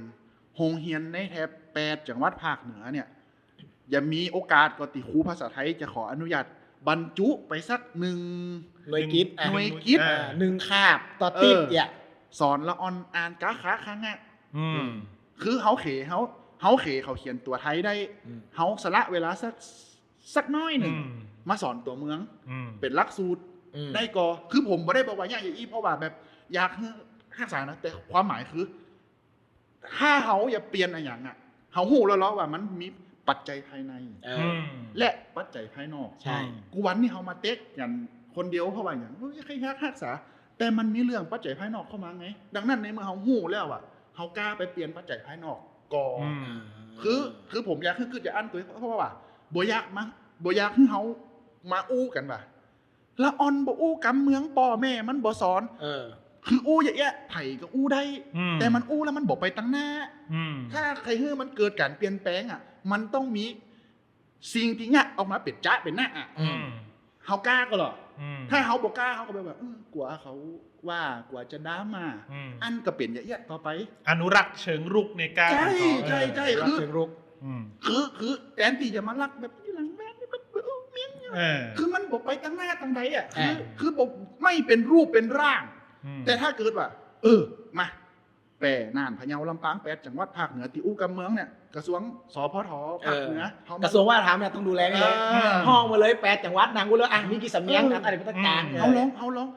โฮงเฮียนในแถบแปดจังหวัดภาคเหนือเนี่ย จะมีโอกาสก่อตี้ครูภาษาไทยจะขออนุญาตบรรจุไปสักหนึ่ง หน่วยกิตอ่ะ หน่วยกิต อ่า หนึ่งคาบต่อติ๊บ เออ เนี่ย สอนละอ่อนอ่านกาขะคะงะ อืม คือเฮาเข เฮา เฮาเขเขาเขียนตั๋วไทยได้ อืม เฮาสละเวลาสัก สักน้อยหนึ่ง อืม มาสอนตั๋วเมือง อืม เป๋นหลักสูตร อืม ได้ก่อ คือผมบ่ได้บอกว่าอยากจะอี้ เพราะว่าแบบอยากหื้อฮักษานะ แต่ความหมายคือ ถ้าเฮาอย่าเปลี่ยนอะหยังอ่ะ เฮาฮู้แล้วเลาะว่ามันมีปัจจัยภายใน เออ อืม และปัจจัยภายนอก ใช่ กูวันนี้เฮามาเต๊กกั๋นคนเดียวเพราะว่าหยัง เฮ้ย ใค่ฮักฮักษา แต่มันมีเรื่องปัจจัยภายนอกเข้ามาไง ดังนั้นในเมื่อเฮาฮู้แล้วอ่ะ เฮาก้าไปเปลี่ยนปัจจัยภายนอกก่อ อืม คือ คือผมอยากหื้อกึ๊ดจะอั้นตวย เพราะว่าบ่อยากมา บ่อยากหื้อเฮามาอู้กั๋นว่า ละอ่อนบ่อู้กำเมือง ป้อแม่มันบ่สอน เออ คืออู้เยียะๆ ใผก็อู้ได้ อืม แต่มันอู้แล้วมันบ่ไปตางหน้า อืม ถ้าใค่หื้อมันเกิดก๋านเปลี่ยนแปลงอ่ะ มันต้องมีสิ่งตี้เยียะออกมาเป๋นจ๊ะเป๋นนะอ่ะ อื อื ม ม เฮาก้าก่อเหรอ อืม ถ้าเฮาบ่ก้า เฮาก็แบบว่า เออ กั๋วเขาว่า กั๋วจะดราม่า อืม อันก็เป๋นเยียะๆ ต่อไป อนุรักษ์เชิงรุกในการ ใจ้ ของ ใจ้ ใจ้ เออ คือ เชิงรุก อืม คือ คือแตนตี้จะมาลักแบบอยู่หลังบ้านนี่มัน เออ เมียงอยู่ เออ คือมันบ่ไปตางหน้าตางใดอ่ะ คือ อ่า คือบ่ ไม่เป็นรูปเป็นร่าง อืม แต่ถ้าเกิดว่า เออ มา แป้ น่าน พะเยา ลำปาง แปดจังหวัดภาคเหนือตี้อู้กำเมืองเนี่ย กระทรวง สภธ ภาคเหนือ เออ เฮามา กระทรวงวัฒนธรรมเนี่ยต้องดูแลนี่เลย เออ ฮ้องมาเลย แปดจังหวัด นั่งอู้เลย อ่ะ มีกี่สำเนียง เออ อะไรเป็นต่างๆ อืม เออ เฮาลอง เฮาลอง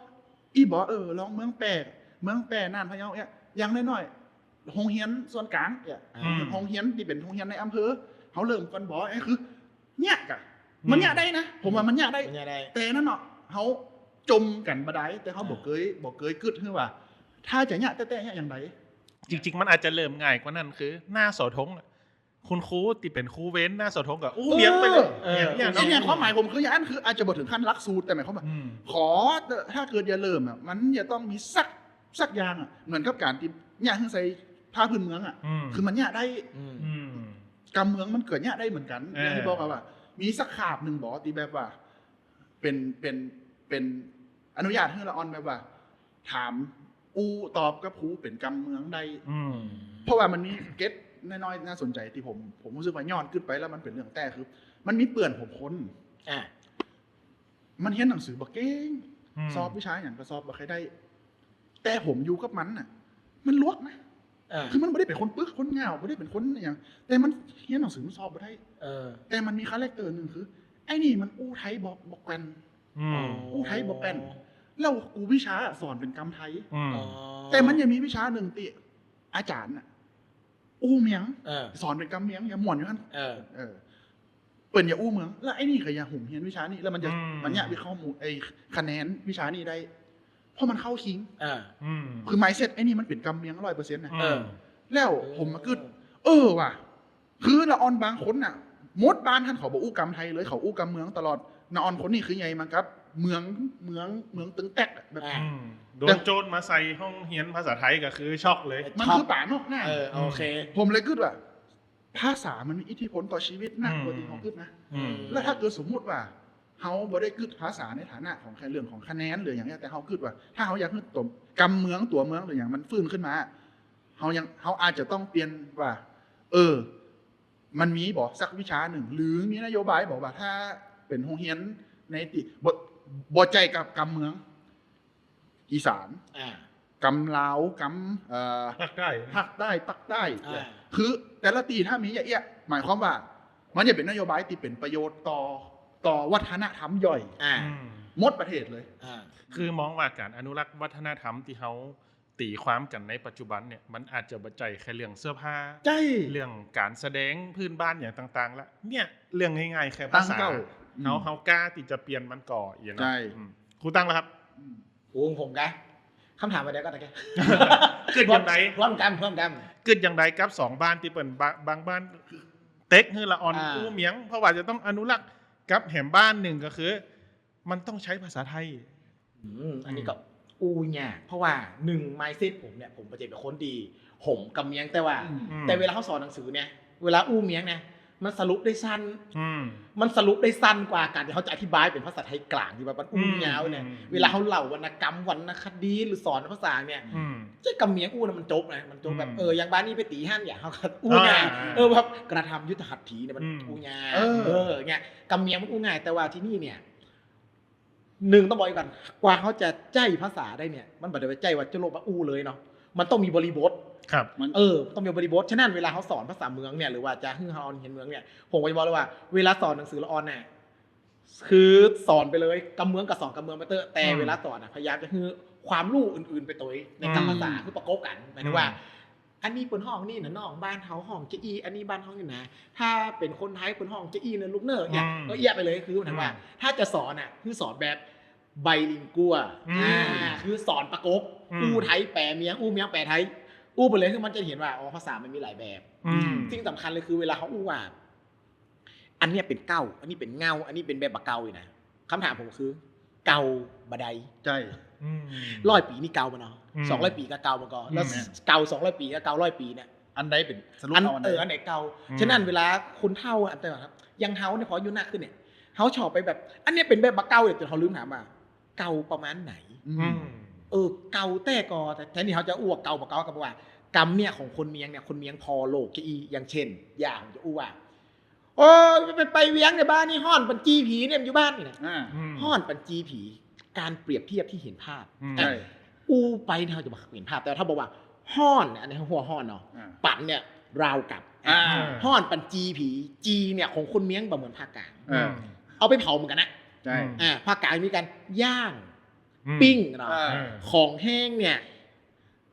อี้บ่ เออ ลองเมืองแป้ เมืองแป้ น่าน พะเยาเนี่ย อย่างน้อยๆ โฮงเฮียนส่วนกลางเนี่ย อืม โฮงเฮียนตี้เป๋นโฮงเฮียนในอำเภอ เฮาเริ่มก่อนบ่ ไอ้คือ เยียะก่ะ มันเยียะได้นะ ผมว่ามันเยียะได้ มันเยียะได้ แต่นั้นเนาะ เฮาจ่มกั๋นบ่ดาย แต่เฮา อ่า บ่เกย บ่เกยกึ๊ดหื้อว่า ถ้าจะเยียะแต๊ๆ เยียะอย่างใด จริงๆ มันอาจจะเริ่มง่ายกว่านั้น คือ หน้าเสาธงอะ คุณครูตี้เป๋นครูเวรหน้าเสาธงก็อู้เมียงไปเลย เออ เนี่ย เออ เนี่ย ไอ้เนี่ย ความหมายผมคืออย่างนั้น คืออาจจะบ่ถึงขั้นหลักสูตร แต่หมายความว่า อืม ขอเถอะ ถ้าเกิดจะเริ่มอะ มันจะต้องมีสัก สักอย่างอะ เหมือนกับก๋านตี้เยียะหื้อใส่ผ้าพื้นเมืองอะ อืม คือมันเยียะได้ อืม อืม กำเมืองมันเกิดเยียะได้เหมือนกั๋น เออ อย่างตี้บอกอะว่า มีสักคาบนึ่งบ่ ตี้แบบว่า เป๋น เป๋น เป๋นอนุญาตหื้อละอ่อนแบบว่า ถามอู้ตอบกับครูเป๋นกำเมืองได้ อืม เพราะว่ามันมีเกร็ดน้อยๆ น่าสนใจ๋ตี้ผม ผมฮู้สึกว่าย้อนกึ๊ดไปแล้วมันเป๋นเรื่องแต๊ คือ มันมีเปื้อนผมคน อ่ะ มันเฮียนหนังสือบ่เก่ง อืม สอบวิชาหยังก็สอบบ่ค่อยได้ แต่ผมอยู่กับมันน่ะ มันลวกนะ เออ คือมันบ่ได้เป๋นคนปึ๊กคนง่าว บ่ได้เป๋นคนอะหยัง แต่มันเฮียนหนังสือมันสอบบ่ได้ เออ แต่มันมีคาแรคเตอร์นึ่งคือ ไอ้นี่มันอู้ไทยบ่ บ่แกว่น อืม อู้ไทยบ่แป้น แล้วกูวิชาสอนเป๋นกำไทย อืม อ๋อ แต่มันยังมีวิชานึ่งตี้อาจ๋ารย์น่ะ อู้เมียง เออ สอนเป๋นกำเมียง ยังม่วนอยู่หั้น เออ เออ เปิ้นอย่าอู้เมือง แล้วไอ้นี่ก็อย่าหุมเฮียนวิชานี่ แล้วมันจะ อืม มันเยียะวิเคราะห์หมู่ ไอ้คะแนนวิชานี่ได้ เพราะมันเข้าคิง อ่า อืม คือ mindset ไอ้นี่มันเป๋นกำเมียงร้อยเปอร์เซ็นต์ นะ เออ แล้วผมมากึ๊ด เออ เออว่ะ คือละอ่อนบางคนน่ะ หมดบ้านหั้นเขาบ่อู้กำไทยเลย เขาอู้กำเมืองตลอด ละอ่อนคนนี้คือใหญ่มากับเมือง เมือง เมืองตึงแต๊กอะ แบบ อ่า อืม โดนโจรมาใส่ห้องเฮียนภาษาไทยก็คือช็อกเลย มันคือป๋านอกหน้า เออ โอเค ผมเลยกึ๊ดว่า ภาษามันมีอิทธิพลต่อชีวิตนัก อืม กว่าตี้เฮากึ๊ดนะ อืม แล้วถ้าเกิดสมมุติว่าเฮาบ่ได้กึ๊ดภาษาในฐานะของแค่เรื่องของคะแนนหรืออย่างเนี้ย แต่เฮากึ๊ดว่า ถ้าเฮาอยากหื้อตั๋วกำเมืองตั๋วเมืองหรืออย่างมันฟื้นขึ้นมา เฮายัง เฮาอาจจะต้องเปลี่ยนว่า เออ มันมีบ่สักวิชานึ่ง หรือมีนโยบายบ่ว่าถ้าเป๋นโฮงเฮียนในตี้ บ่ บ่ใจ้กับกำเมือง อีสาน อ่า กำลาว กำ เอ่อ ภาคใต้ ภาคใต้ ภาคใต้ อ่า คือแต่ละตี้ถ้ามีเยียะๆ หมายความว่า มันจะเป๋นนโยบายตี้เป๋นประโยชน์ต่อ ต่อวัฒนธรรมย่อย อ่า อืม หมดประเทศเลย อ่า คือมองว่าก๋านอนุรักษ์วัฒนธรรมตี้เฮาตีความกั๋นในปัจจุบันเนี่ย มันอาจจะบ่ใจ้แค่เรื่องเสื้อผ้า ใจ้ เรื่องก๋านแสดงพื้นบ้านอย่างต่างๆ ละ เนี่ย เรื่องง่ายๆ แค่ภาษา ตั้งเก้า เฮา อืม เฮากล้าตี้จะเปลี่ยนมันก่อ อย่างนั้น ใจ้ อืม ครูตังล่ะครับ อืม โอ้ ผมกะ คำถามอะไรก็ตะแก กึ๊ดอย่างใด พร้อมกำ พร้อมกำ กึ๊ดอย่างใดกับสองบ้านตี้เปิ้นบะ บางบ้านเต๊กหื้อละอ่อน อ่า อู้เมียง เพราะว่าจะต้องอนุรักษ์ กับแหมบ้านนึ่งก็คือ มันต้องใจ๊ภาษาไทย อืม อันนี้ก็อู้ยาก เพราะว่านึ่ง mindset ผมเนี่ย ผมบ่ใจ้เป๋นคนตี้ ผมกำเมียง แต่ว่า อืม แต่เวลาเฮาสอนหนังสือเนี่ย เวลาอู้เมียงเนี่ย มันสรุปได้สั้น อืม มันสรุปได้สั้นกว่าก๋านตี้เฮาจะอธิบายเป๋นภาษาไทยกลางตี้แบบมันอู้ อืม ยาวเนี่ย อืม เวลาเฮาเล่าวรรณกรรม วรรณคดี หรือสอนภาษาเนี่ย อืม ใจ๊กำเมียงอู้นะมันจบนะ มันจบแบบ อืม เออ อย่างบ้านนี้ไปตี๋หั้น อย่างเฮาก็อู้ง่าย อ่า เออ แบบกระทำยุทธหัตถีเนี่ยมัน อืม อู้ง่าย เออ เออ เนี่ย กำเมียงมันอู้ง่าย แต่ว่าตี้นี่เนี่ย นึ่งต้องบอกอีกก่อน กว่าเฮาจะใจ๊ภาษาได้เนี่ย มันบ่ได้ว่าใจ๊ว่าจะลบมาอู้เลยเนาะ มันต้องมีบริบท ครับ มัน เออ ต้องมีบริบท ฉะนั้นเวลาเฮาสอนภาษาเมืองเนี่ย หรือว่าจะหื้อเฮาเฮียนเมืองเนี่ย ผมก็จะบอกเลยว่า เวลาสอนหนังสือละอ่อนน่ะ คือสอนไปเลย กำเมืองก็สอนกำเมืองไปเต๊อะ แต่ อืม เวลาสอนน่ะ พยายามจะหื้อความรู้อื่นๆ ไปตวยในกำภาษา อืม คือประกบกั๋น หมายถึงว่า อืม อันนี้เปิ้นฮ้องนี่นะน้อง บ้านเฮาฮ้องจะอี้ อันนี้บ้านฮ้องนี่นะ ถ้าเป๋นคนไทยเปิ้นฮ้องจะอี้นะลูกเน่อ เนี่ย อืม ก็เยียะไปเลย คือหมายถึงว่า อืม ถ้าจะสอนน่ะ คือสอนแบบ bilingual อืม อ่า คือสอนประกบ อืม อู้ไทยแป๋เมียง อู้เมียงแป๋ไทย อู้ไปเลย คือมันจะหันว่า อ๋อ ภาษามันมีหลายแบบ อืม สิ่งสำคัญเลยคือเวลาเฮาอู้ว่า อันเนี้ยเป๋นเก้า อันนี้เป๋นเงา อันนี้เป๋นแบบบ่าเก่าอีกนะ คำถามผมคือ เก่าบ่ใด ใจ้ อืม ร้อยปี๋นี่เก่าบ่เนาะ อืม สองร้อยปี๋ก็เก่าบ่ก่อ แล้ว อืม เก่าสองร้อยปี๋กับเก่าร้อยปี๋เนี่ย อันใดเป๋น สรุป อัน เอาอันใด เออ อันไหนเก่า อืม ฉะนั้นเวลาคนเฒ่าอะ แต่ว่าครับ อย่างเฮาเนี่ย พออายุนักขึ้นเนี่ย เฮาชอบไปแบบ อันเนี้ยเป๋นแบบบ่าเก่าเนี่ย จนเฮาลืมถามว่า เก่าประมาณไหน อืม อืม เออ เก่าแต๊ก่อ แต่แทนตี้เฮาจะอู้ว่าเก่าบ่าเก่า ก็บอกว่า กำเนี่ยของคนเมียงเนี่ย คนเมียงผ่อโลกจะอี้ อย่างเช่น อย่างจะอู้ว่า โอ้ย ไป ไปเวียงเนี่ย บ้านนี่ฮ้อนปันจีผีเนี่ย มันอยู่บ้านนี่นะ อ่า อืม ฮ้อนปันจีผี การเปรียบเทียบที่เห็นภาพ อืม อ่ะ ใจ้ อู้ไปเนี่ยเฮาจะบ่เห็นภาพ แต่ถ้าบอกว่า ฮ้อนเนี่ย อันนี้หัวฮ้อนเนาะ อ่า ปั๋นเนี่ย ราวกับ อ่า ฮ้อนปั๋นจี๋ผี จี๋เนี่ยของคนเมียงบ่เหมือนภาคกลาง อ่า เอาไปเผาเหมือนกั๋นนะ ใช่ อืม อ่า ภาคกลางมีก๋านย่าง อืม ปิ้งเนาะ อ่า ของแห้งเนี่ย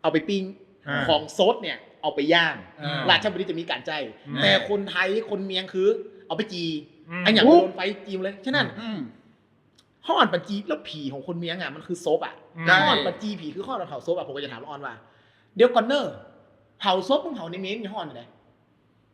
เอาไปปิ้ง อ่า ของสดเนี่ย เอาไปย่าง อ่า ราชบุรีจะมีก๋านใจ๊ อืม แต่คนไทยคนเมียงคือ เอาไปจี่ อืม อะหยัง โอ้ โดนไฟจี่เลย ฉะนั้น อืม ฮ้อนปั๋นจี๋ แล้วผีของคนเมียงอะ มันคือศพอะ อืม ใช่ ฮ้อนปั๋นจี๋ผีคือฮ้อนปั๋นเผาศพอะ ผมก็จะถามออนว่า เดี๋ยวก่อนเน่อ เผาศพมึงเผาในเมน มันฮ้อนจะใด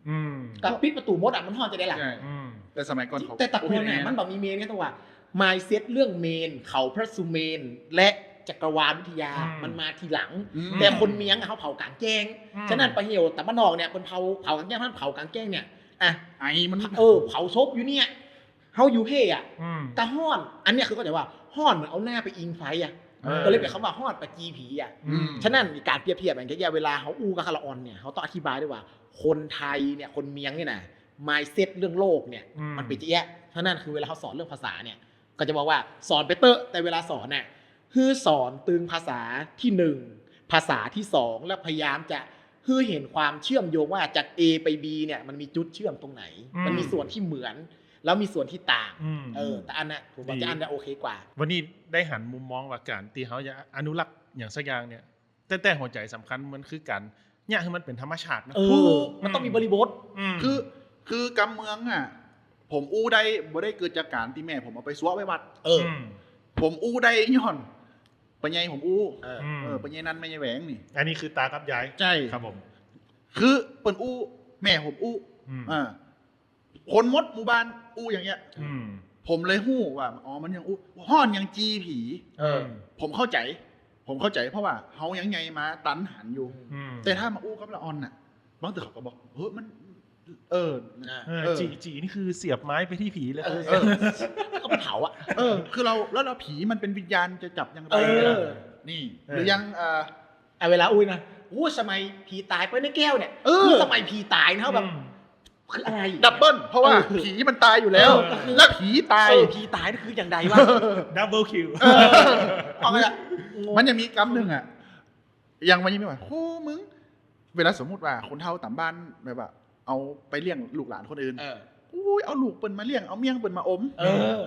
อืม ก็ปิดประตู๋หมดอะ มันฮ้อนจะใดล่ะ ใช่ อืม แต่สมัยก่อนเขา แต่ตะกอนน่ะ โอเค มันบ่มีเมนไง ต้องว่า mindset เรื่องเมน เขาพระสุเมรุ และจักรวาลวิทยา อืม มันมาทีหลัง อืม แต่คนเมียงอะเขาเผากลางแจ้ง อืม ฉะนั้นปะเหี่ยวตะบ้านนอกเนี่ย เปิ้นเผา เผากลางแจ้ง มันเผากลางแจ้งเนี่ย อ่ะ ไอมัน เออ เผาศพอยู่เนี่ย เฮาอยู่เฮ่อะ อืม ก็ฮ้อน อันเนี้ยคือเข้าใจ๋ว่าฮ้อนเหมือนเอาหน้าไปอิงไฟอะ เออ ก็เลยเป๋นกำว่าฮ้อนปั๋นจี๋ผีอะ อืม ฉะนั้นก๋านเปรียบเทียบอย่างเงี้ย เวลาเฮาอู้กับคนละอ่อนเนี่ย เฮาต้องอธิบายด้วยว่า คนไทยเนี่ย คนเมียงเนี่ยนะ mindset เรื่องโลกเนี่ย อืม มันเป๋นจะอี้ ฉะนั้นคือเวลาเฮาสอนเรื่องภาษาเนี่ย ก็จะบอกว่าสอนไปเต๊อะ แต่เวลาสอนน่ะ หื้อสอนตึงภาษาตี้หนึ่ง ภาษาตี้สอง แล้วพยายามจะหื้อหันความเชื่อมโยงว่าจาก A ไป B เนี่ย มันมีจุดเชื่อมตรงไหน อืม มันมีส่วนตี้เหมือน แล้วมีส่วนตี้ต่าง อืม เออ แต่อันน่ะ ผมว่า ดี จะอันน่ะโอเคกว่า วันนี้ได้หันมุมมองว่าก๋านตี้เฮาจะอนุรักษ์อย่างสักอย่างเนี่ย แต่ แต่หัวใจ๋สำคัญมันคือก๋านเยียะหื้อมันเป๋นธรรมชาตินะ เออ ถูก มันต้องมีบริบท อืม คือ คือกำเมืองอะ ผมอู้ได้ บ่ได้เกิดจากก๋านตี้แม่ผมเอาไปซัวะไว้วัด เออ อืม ผมอู้ได้ย้อน ป้าใหญ่ผมอู้ เออ อืม เออ ป้าใหญ่นัน แม่ใหญ่แหวงนี่ อันนี้คือตากับยาย ใช่ ครับผม คือเปิ้นอู้ แม่ผมอู้ อืม อ่า คนหมดหมู่บ้านอู้อย่างเงี้ย อืม ผมเลยฮู้ว่า อ๋อ มันยังอู้ ฮ้อนยังจี๋ผี เออ ผมเข้าใจ๋ ผมเข้าใจ๋ เพราะว่าเฮายังใหญ่มาตันหันอยู่ อืม แต่ถ้ามาอู้กับละอ่อนน่ะ บางเตื้อเขาก็บอก เฮ้ย มัน เออ อ่า เออ เออ จี๋ จี๋นี่คือเสียบไม้ไปตี้ผีเลย เออ เออ ก็ไปเผาอะ เออ คือเรา แล้วเราผีมันเป็นวิญญาณจะจับอย่างไร เออ นี่ เออ หรือยัง เอ่อ อ่ะ เวลาอู้นะ โอ้ สมัยผีต๋ายไปในแก้วเนี่ย เออ คือสมัยผีต๋ายนะ แบบ อืม คืออะไร double เพราะว่า เออ ผีมันต๋ายอยู่แล้ว เออ แล้วผีต๋าย เออ ผีต๋ายนี่คืออย่างใดวะ double kill เออ เอาไปละ งง มันยังมีกำนึ่งอะ อย่างมันยังมีว่า โห มึง เวลาสมมุติว่าคนเฒ่าต๋ามบ้านแบบว่า เอาไปเลี้ยงลูกหลานคนอื่น เออ โอ้ย เอาลูกเปิ้นมาเลี้ยง เอาเมี้ยงเปิ้นมาอม เออ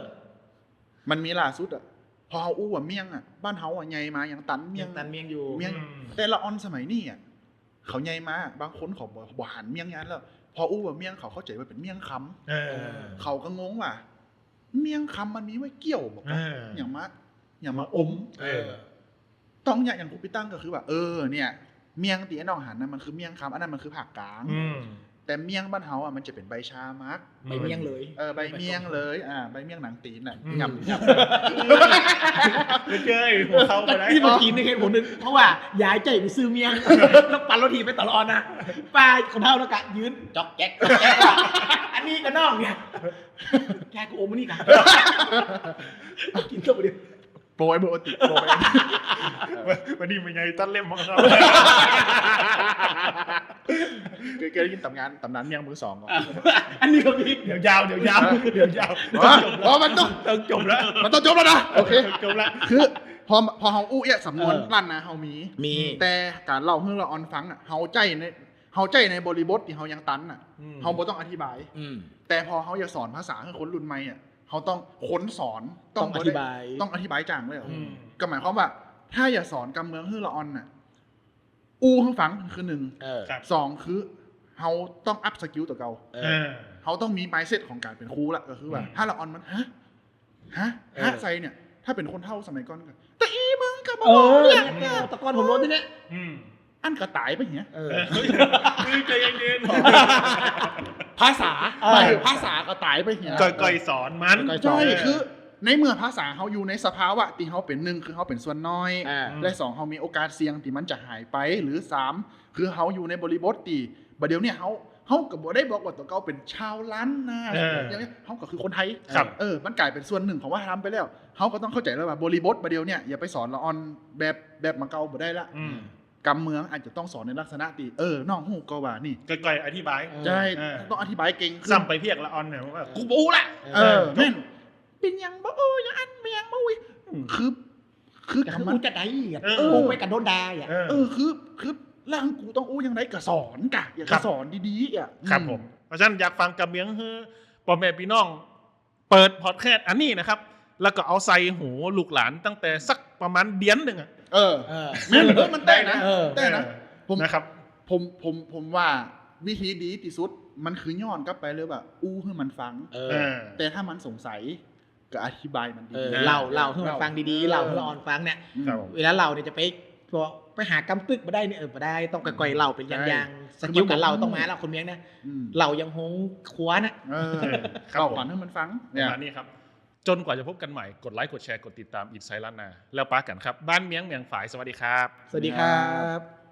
มันมีล่าสุดอะ พอเฮาอู้ว่าเมี้ยงอะ บ้านเฮาอะใหญ่มายังตันเมี้ยง ยังตันเมี้ยงอยู่ เมี้ยง อืม แต่ละอ่อนสมัยนี้อะ เขาใหญ่มา บางคนเขาบ่ บ่หันเมี้ยงอย่างนั้นแล้ว พออู้ว่าเมี้ยง เขาเข้าใจ๋ว่าเป๋นเมี้ยงคำ เออ เขาก็งงว่า เมี้ยงคำมันมีไว้เกี่ยวบ่ เออ อย่างมา อย่างมาอม เออ ต้องเยียะอย่างครูปี้ตั้งก็คือว่า เออ เนี่ย เมี้ยงตี้น้องหันน่ะ มันคือเมี้ยงคำ อันนั้นมันคือภาคกลาง อืม แต่เมี้ยงบ้านเฮาอะ มันจะเป๋นใบชามัก ใบเมี้ยงเลย เออ ใบเมี้ยงเลย อ่า ใบเมี้ยงหนังตี๋นน่ะ อืม หย่ำ หย่ำ ไม่ใช่ หัวเข้าไปได้ ตี้เมื่อกี้นี่เหตุผลนึ่ง เพราะว่ายายใจ๋ไปซื้อเมี้ยง แล้วปั่นรถถีบไปต๋อละอ่อนนะ ป้าคนเฒ่าแล้วก็ยืนจ๊อกแจ๊ก จ๊อกแจ๊ก อันนี้ก็น้องเนี่ย ยายกูอมอันนี้ก่ะ กิ๋นเข้าไปดิ โปรยเบอร์โอติก โปรย วันนี้มันยังตัดเล่มมั้งครับ เคย เคยได้ยินต๋ำนาน ต๋ำนานเมี้ยงมือสองก่อน อันนี้ก็มี เดี๋ยวยาว เดี๋ยวยาว เดี๋ยวยาว อ๋อ อ๋อ มันต้อง ต้องจบแล้ว มันต้องจบแล้วนะ โอเค ต้องจบแล้ว คือ พอ พอเฮาอู้เอี้ยสำนวน เออ ล้านนาเฮามี มี แต่ก๋านเล่าหื้อละอ่อนฟังอะ เฮาใจ๊ใน เฮาใจ๊ในบริบทตี้เฮายังตันอะ อืม เฮาบ่ต้องอธิบาย อืม แต่พอเฮาจะสอนภาษาหื้อคนรุ่นใหม่อะ เฮาต้องคนสอน ต้อง ต้องอธิบาย บ่ได้ ต้องอธิบายจ๋าเลยอะ อืม ก็หมายความว่า ถ้าจะสอนกำเมืองหื้อละอ่อนน่ะ อู้หื้อฟังคือนึ่ง เออ ครับ สองคือ เฮาต้องอัพสกิลตั๋วเก่า เออ เออ เฮาต้องมี mindset ของก๋านเป๋นครูละ ก็คือว่า อืม ถ้าละอ่อนมัน ฮะ ฮะ เออ ฮะ ใส่เนี่ย ถ้าเป๋นคนเฒ่าสมัยก่อนก็ แต่อีมึงก็บ่ เออ เนี่ย เนี่ย ตะกอนผมโดนตี้เนี่ย อืม อันก็ต๋ายไปเหีย เออ คือใจเย็นๆ ภาษา เออ หมายถึงภาษาก็ต๋ายไปเหีย ก่อยๆ สอนมัน ก่อยๆ สอน ใช่ คือ ในเมื่อภาษาเฮาอยู่ในสภาวะตี้เฮาเป๋น นึ่ง คือเฮาเป๋นส่วนน้อย อ่า และสอง เฮามีโอกาสเสี่ยงตี้มันจะหายไป หรือสาม คือเฮาอยู่ในบริบทตี้ บ่าเดี่ยวเนี่ยเฮา เฮาก็บ่ได้บอกว่าตั๋วเก่าเป๋นชาวล้านนา เออ อย่างเงี้ย เฮาก็คือคนไทย ครับ เออ มันก๋ายเป๋นส่วนนึ่งของวัฒนธรรมไปแล้ว เฮาก็ต้องเข้าใจ๋แล้วว่าบริบทบ่าเดี่ยวเนี่ย อย่าไปสอนละอ่อนแบบ แบบมาเก่าบ่ได้ละ อืม กำเมืองอาจจะต้องสอนในลักษณะตี้ เออ น้องฮู้ก็ว่านี่ ก่อยๆ อธิบาย ใช่ เออ ต้องอธิบายเก่งขึ้น ซ้ำไปเพียกละอ่อนเนี่ยว่า กูบ่ฮู้ละ เออ เออ แม่น เป๋นหยังบ่ เออ อย่างอั้น เป๋นหยังบ่ อุ้ย อืม คือ คือ ก็คือ คำมัน อู้จะได้อะ เออ อู้ไปก็โดนด่าอะ เออ เออ คือ คือ แล้วกูต้องอู้ยังไงก็สอนกะ อยากจะสอนดีๆ อ่ะ ครับผม เพราะฉะนั้นอยากฟังกำเมืองหื้อป้อแม่ปี้น้อง เปิดพอดแคสต์อันนี้นะครับ แล้วก็เอาใส่หูลูกหลานตั้งแต่สักประมาณเดือนหนึ่งอะ เออ เออ แม่น เออ มันแต๊นะ เออ แต๊นะ เออ ผม นะครับ ผม ผม ผมว่าวิธีดีตี้สุด มันคือย้อนกลับไปเลยว่า อู้หื้อมันฟัง เออ เออ แต่ถ้ามันสงสัย ก็อธิบายมันดีๆ เออ เล่า เล่าหื้อมันฟังดีๆ เล่า เล่าหื้อละอ่อนฟังเนี่ย อืม ครับผม เวลาเล่าเนี่ยจะไป บอกไปหากำตึกบ่ได้เนี่ย เออ บ่ได้ ต้องค่อยๆ เล่าเป็นอย่างๆ ใช่ สกิลการเล่าต้องมาแล้ว คนเมืองนะ อืม เล่าอย่างโฮงครัวนะ เออ ครับผม เล่าขวัญหื้อมันฟัง ประมาณนี้ครับ จนกว่าจะพบกันใหม่ กดไลค์ กดแชร์ กดติดตาม อิทธิ์ไซต์ล้านนา แล้วปะกั๋นครับ บ้านเมืองเมืองฝาย สวัสดีครับ สวัสดีครับ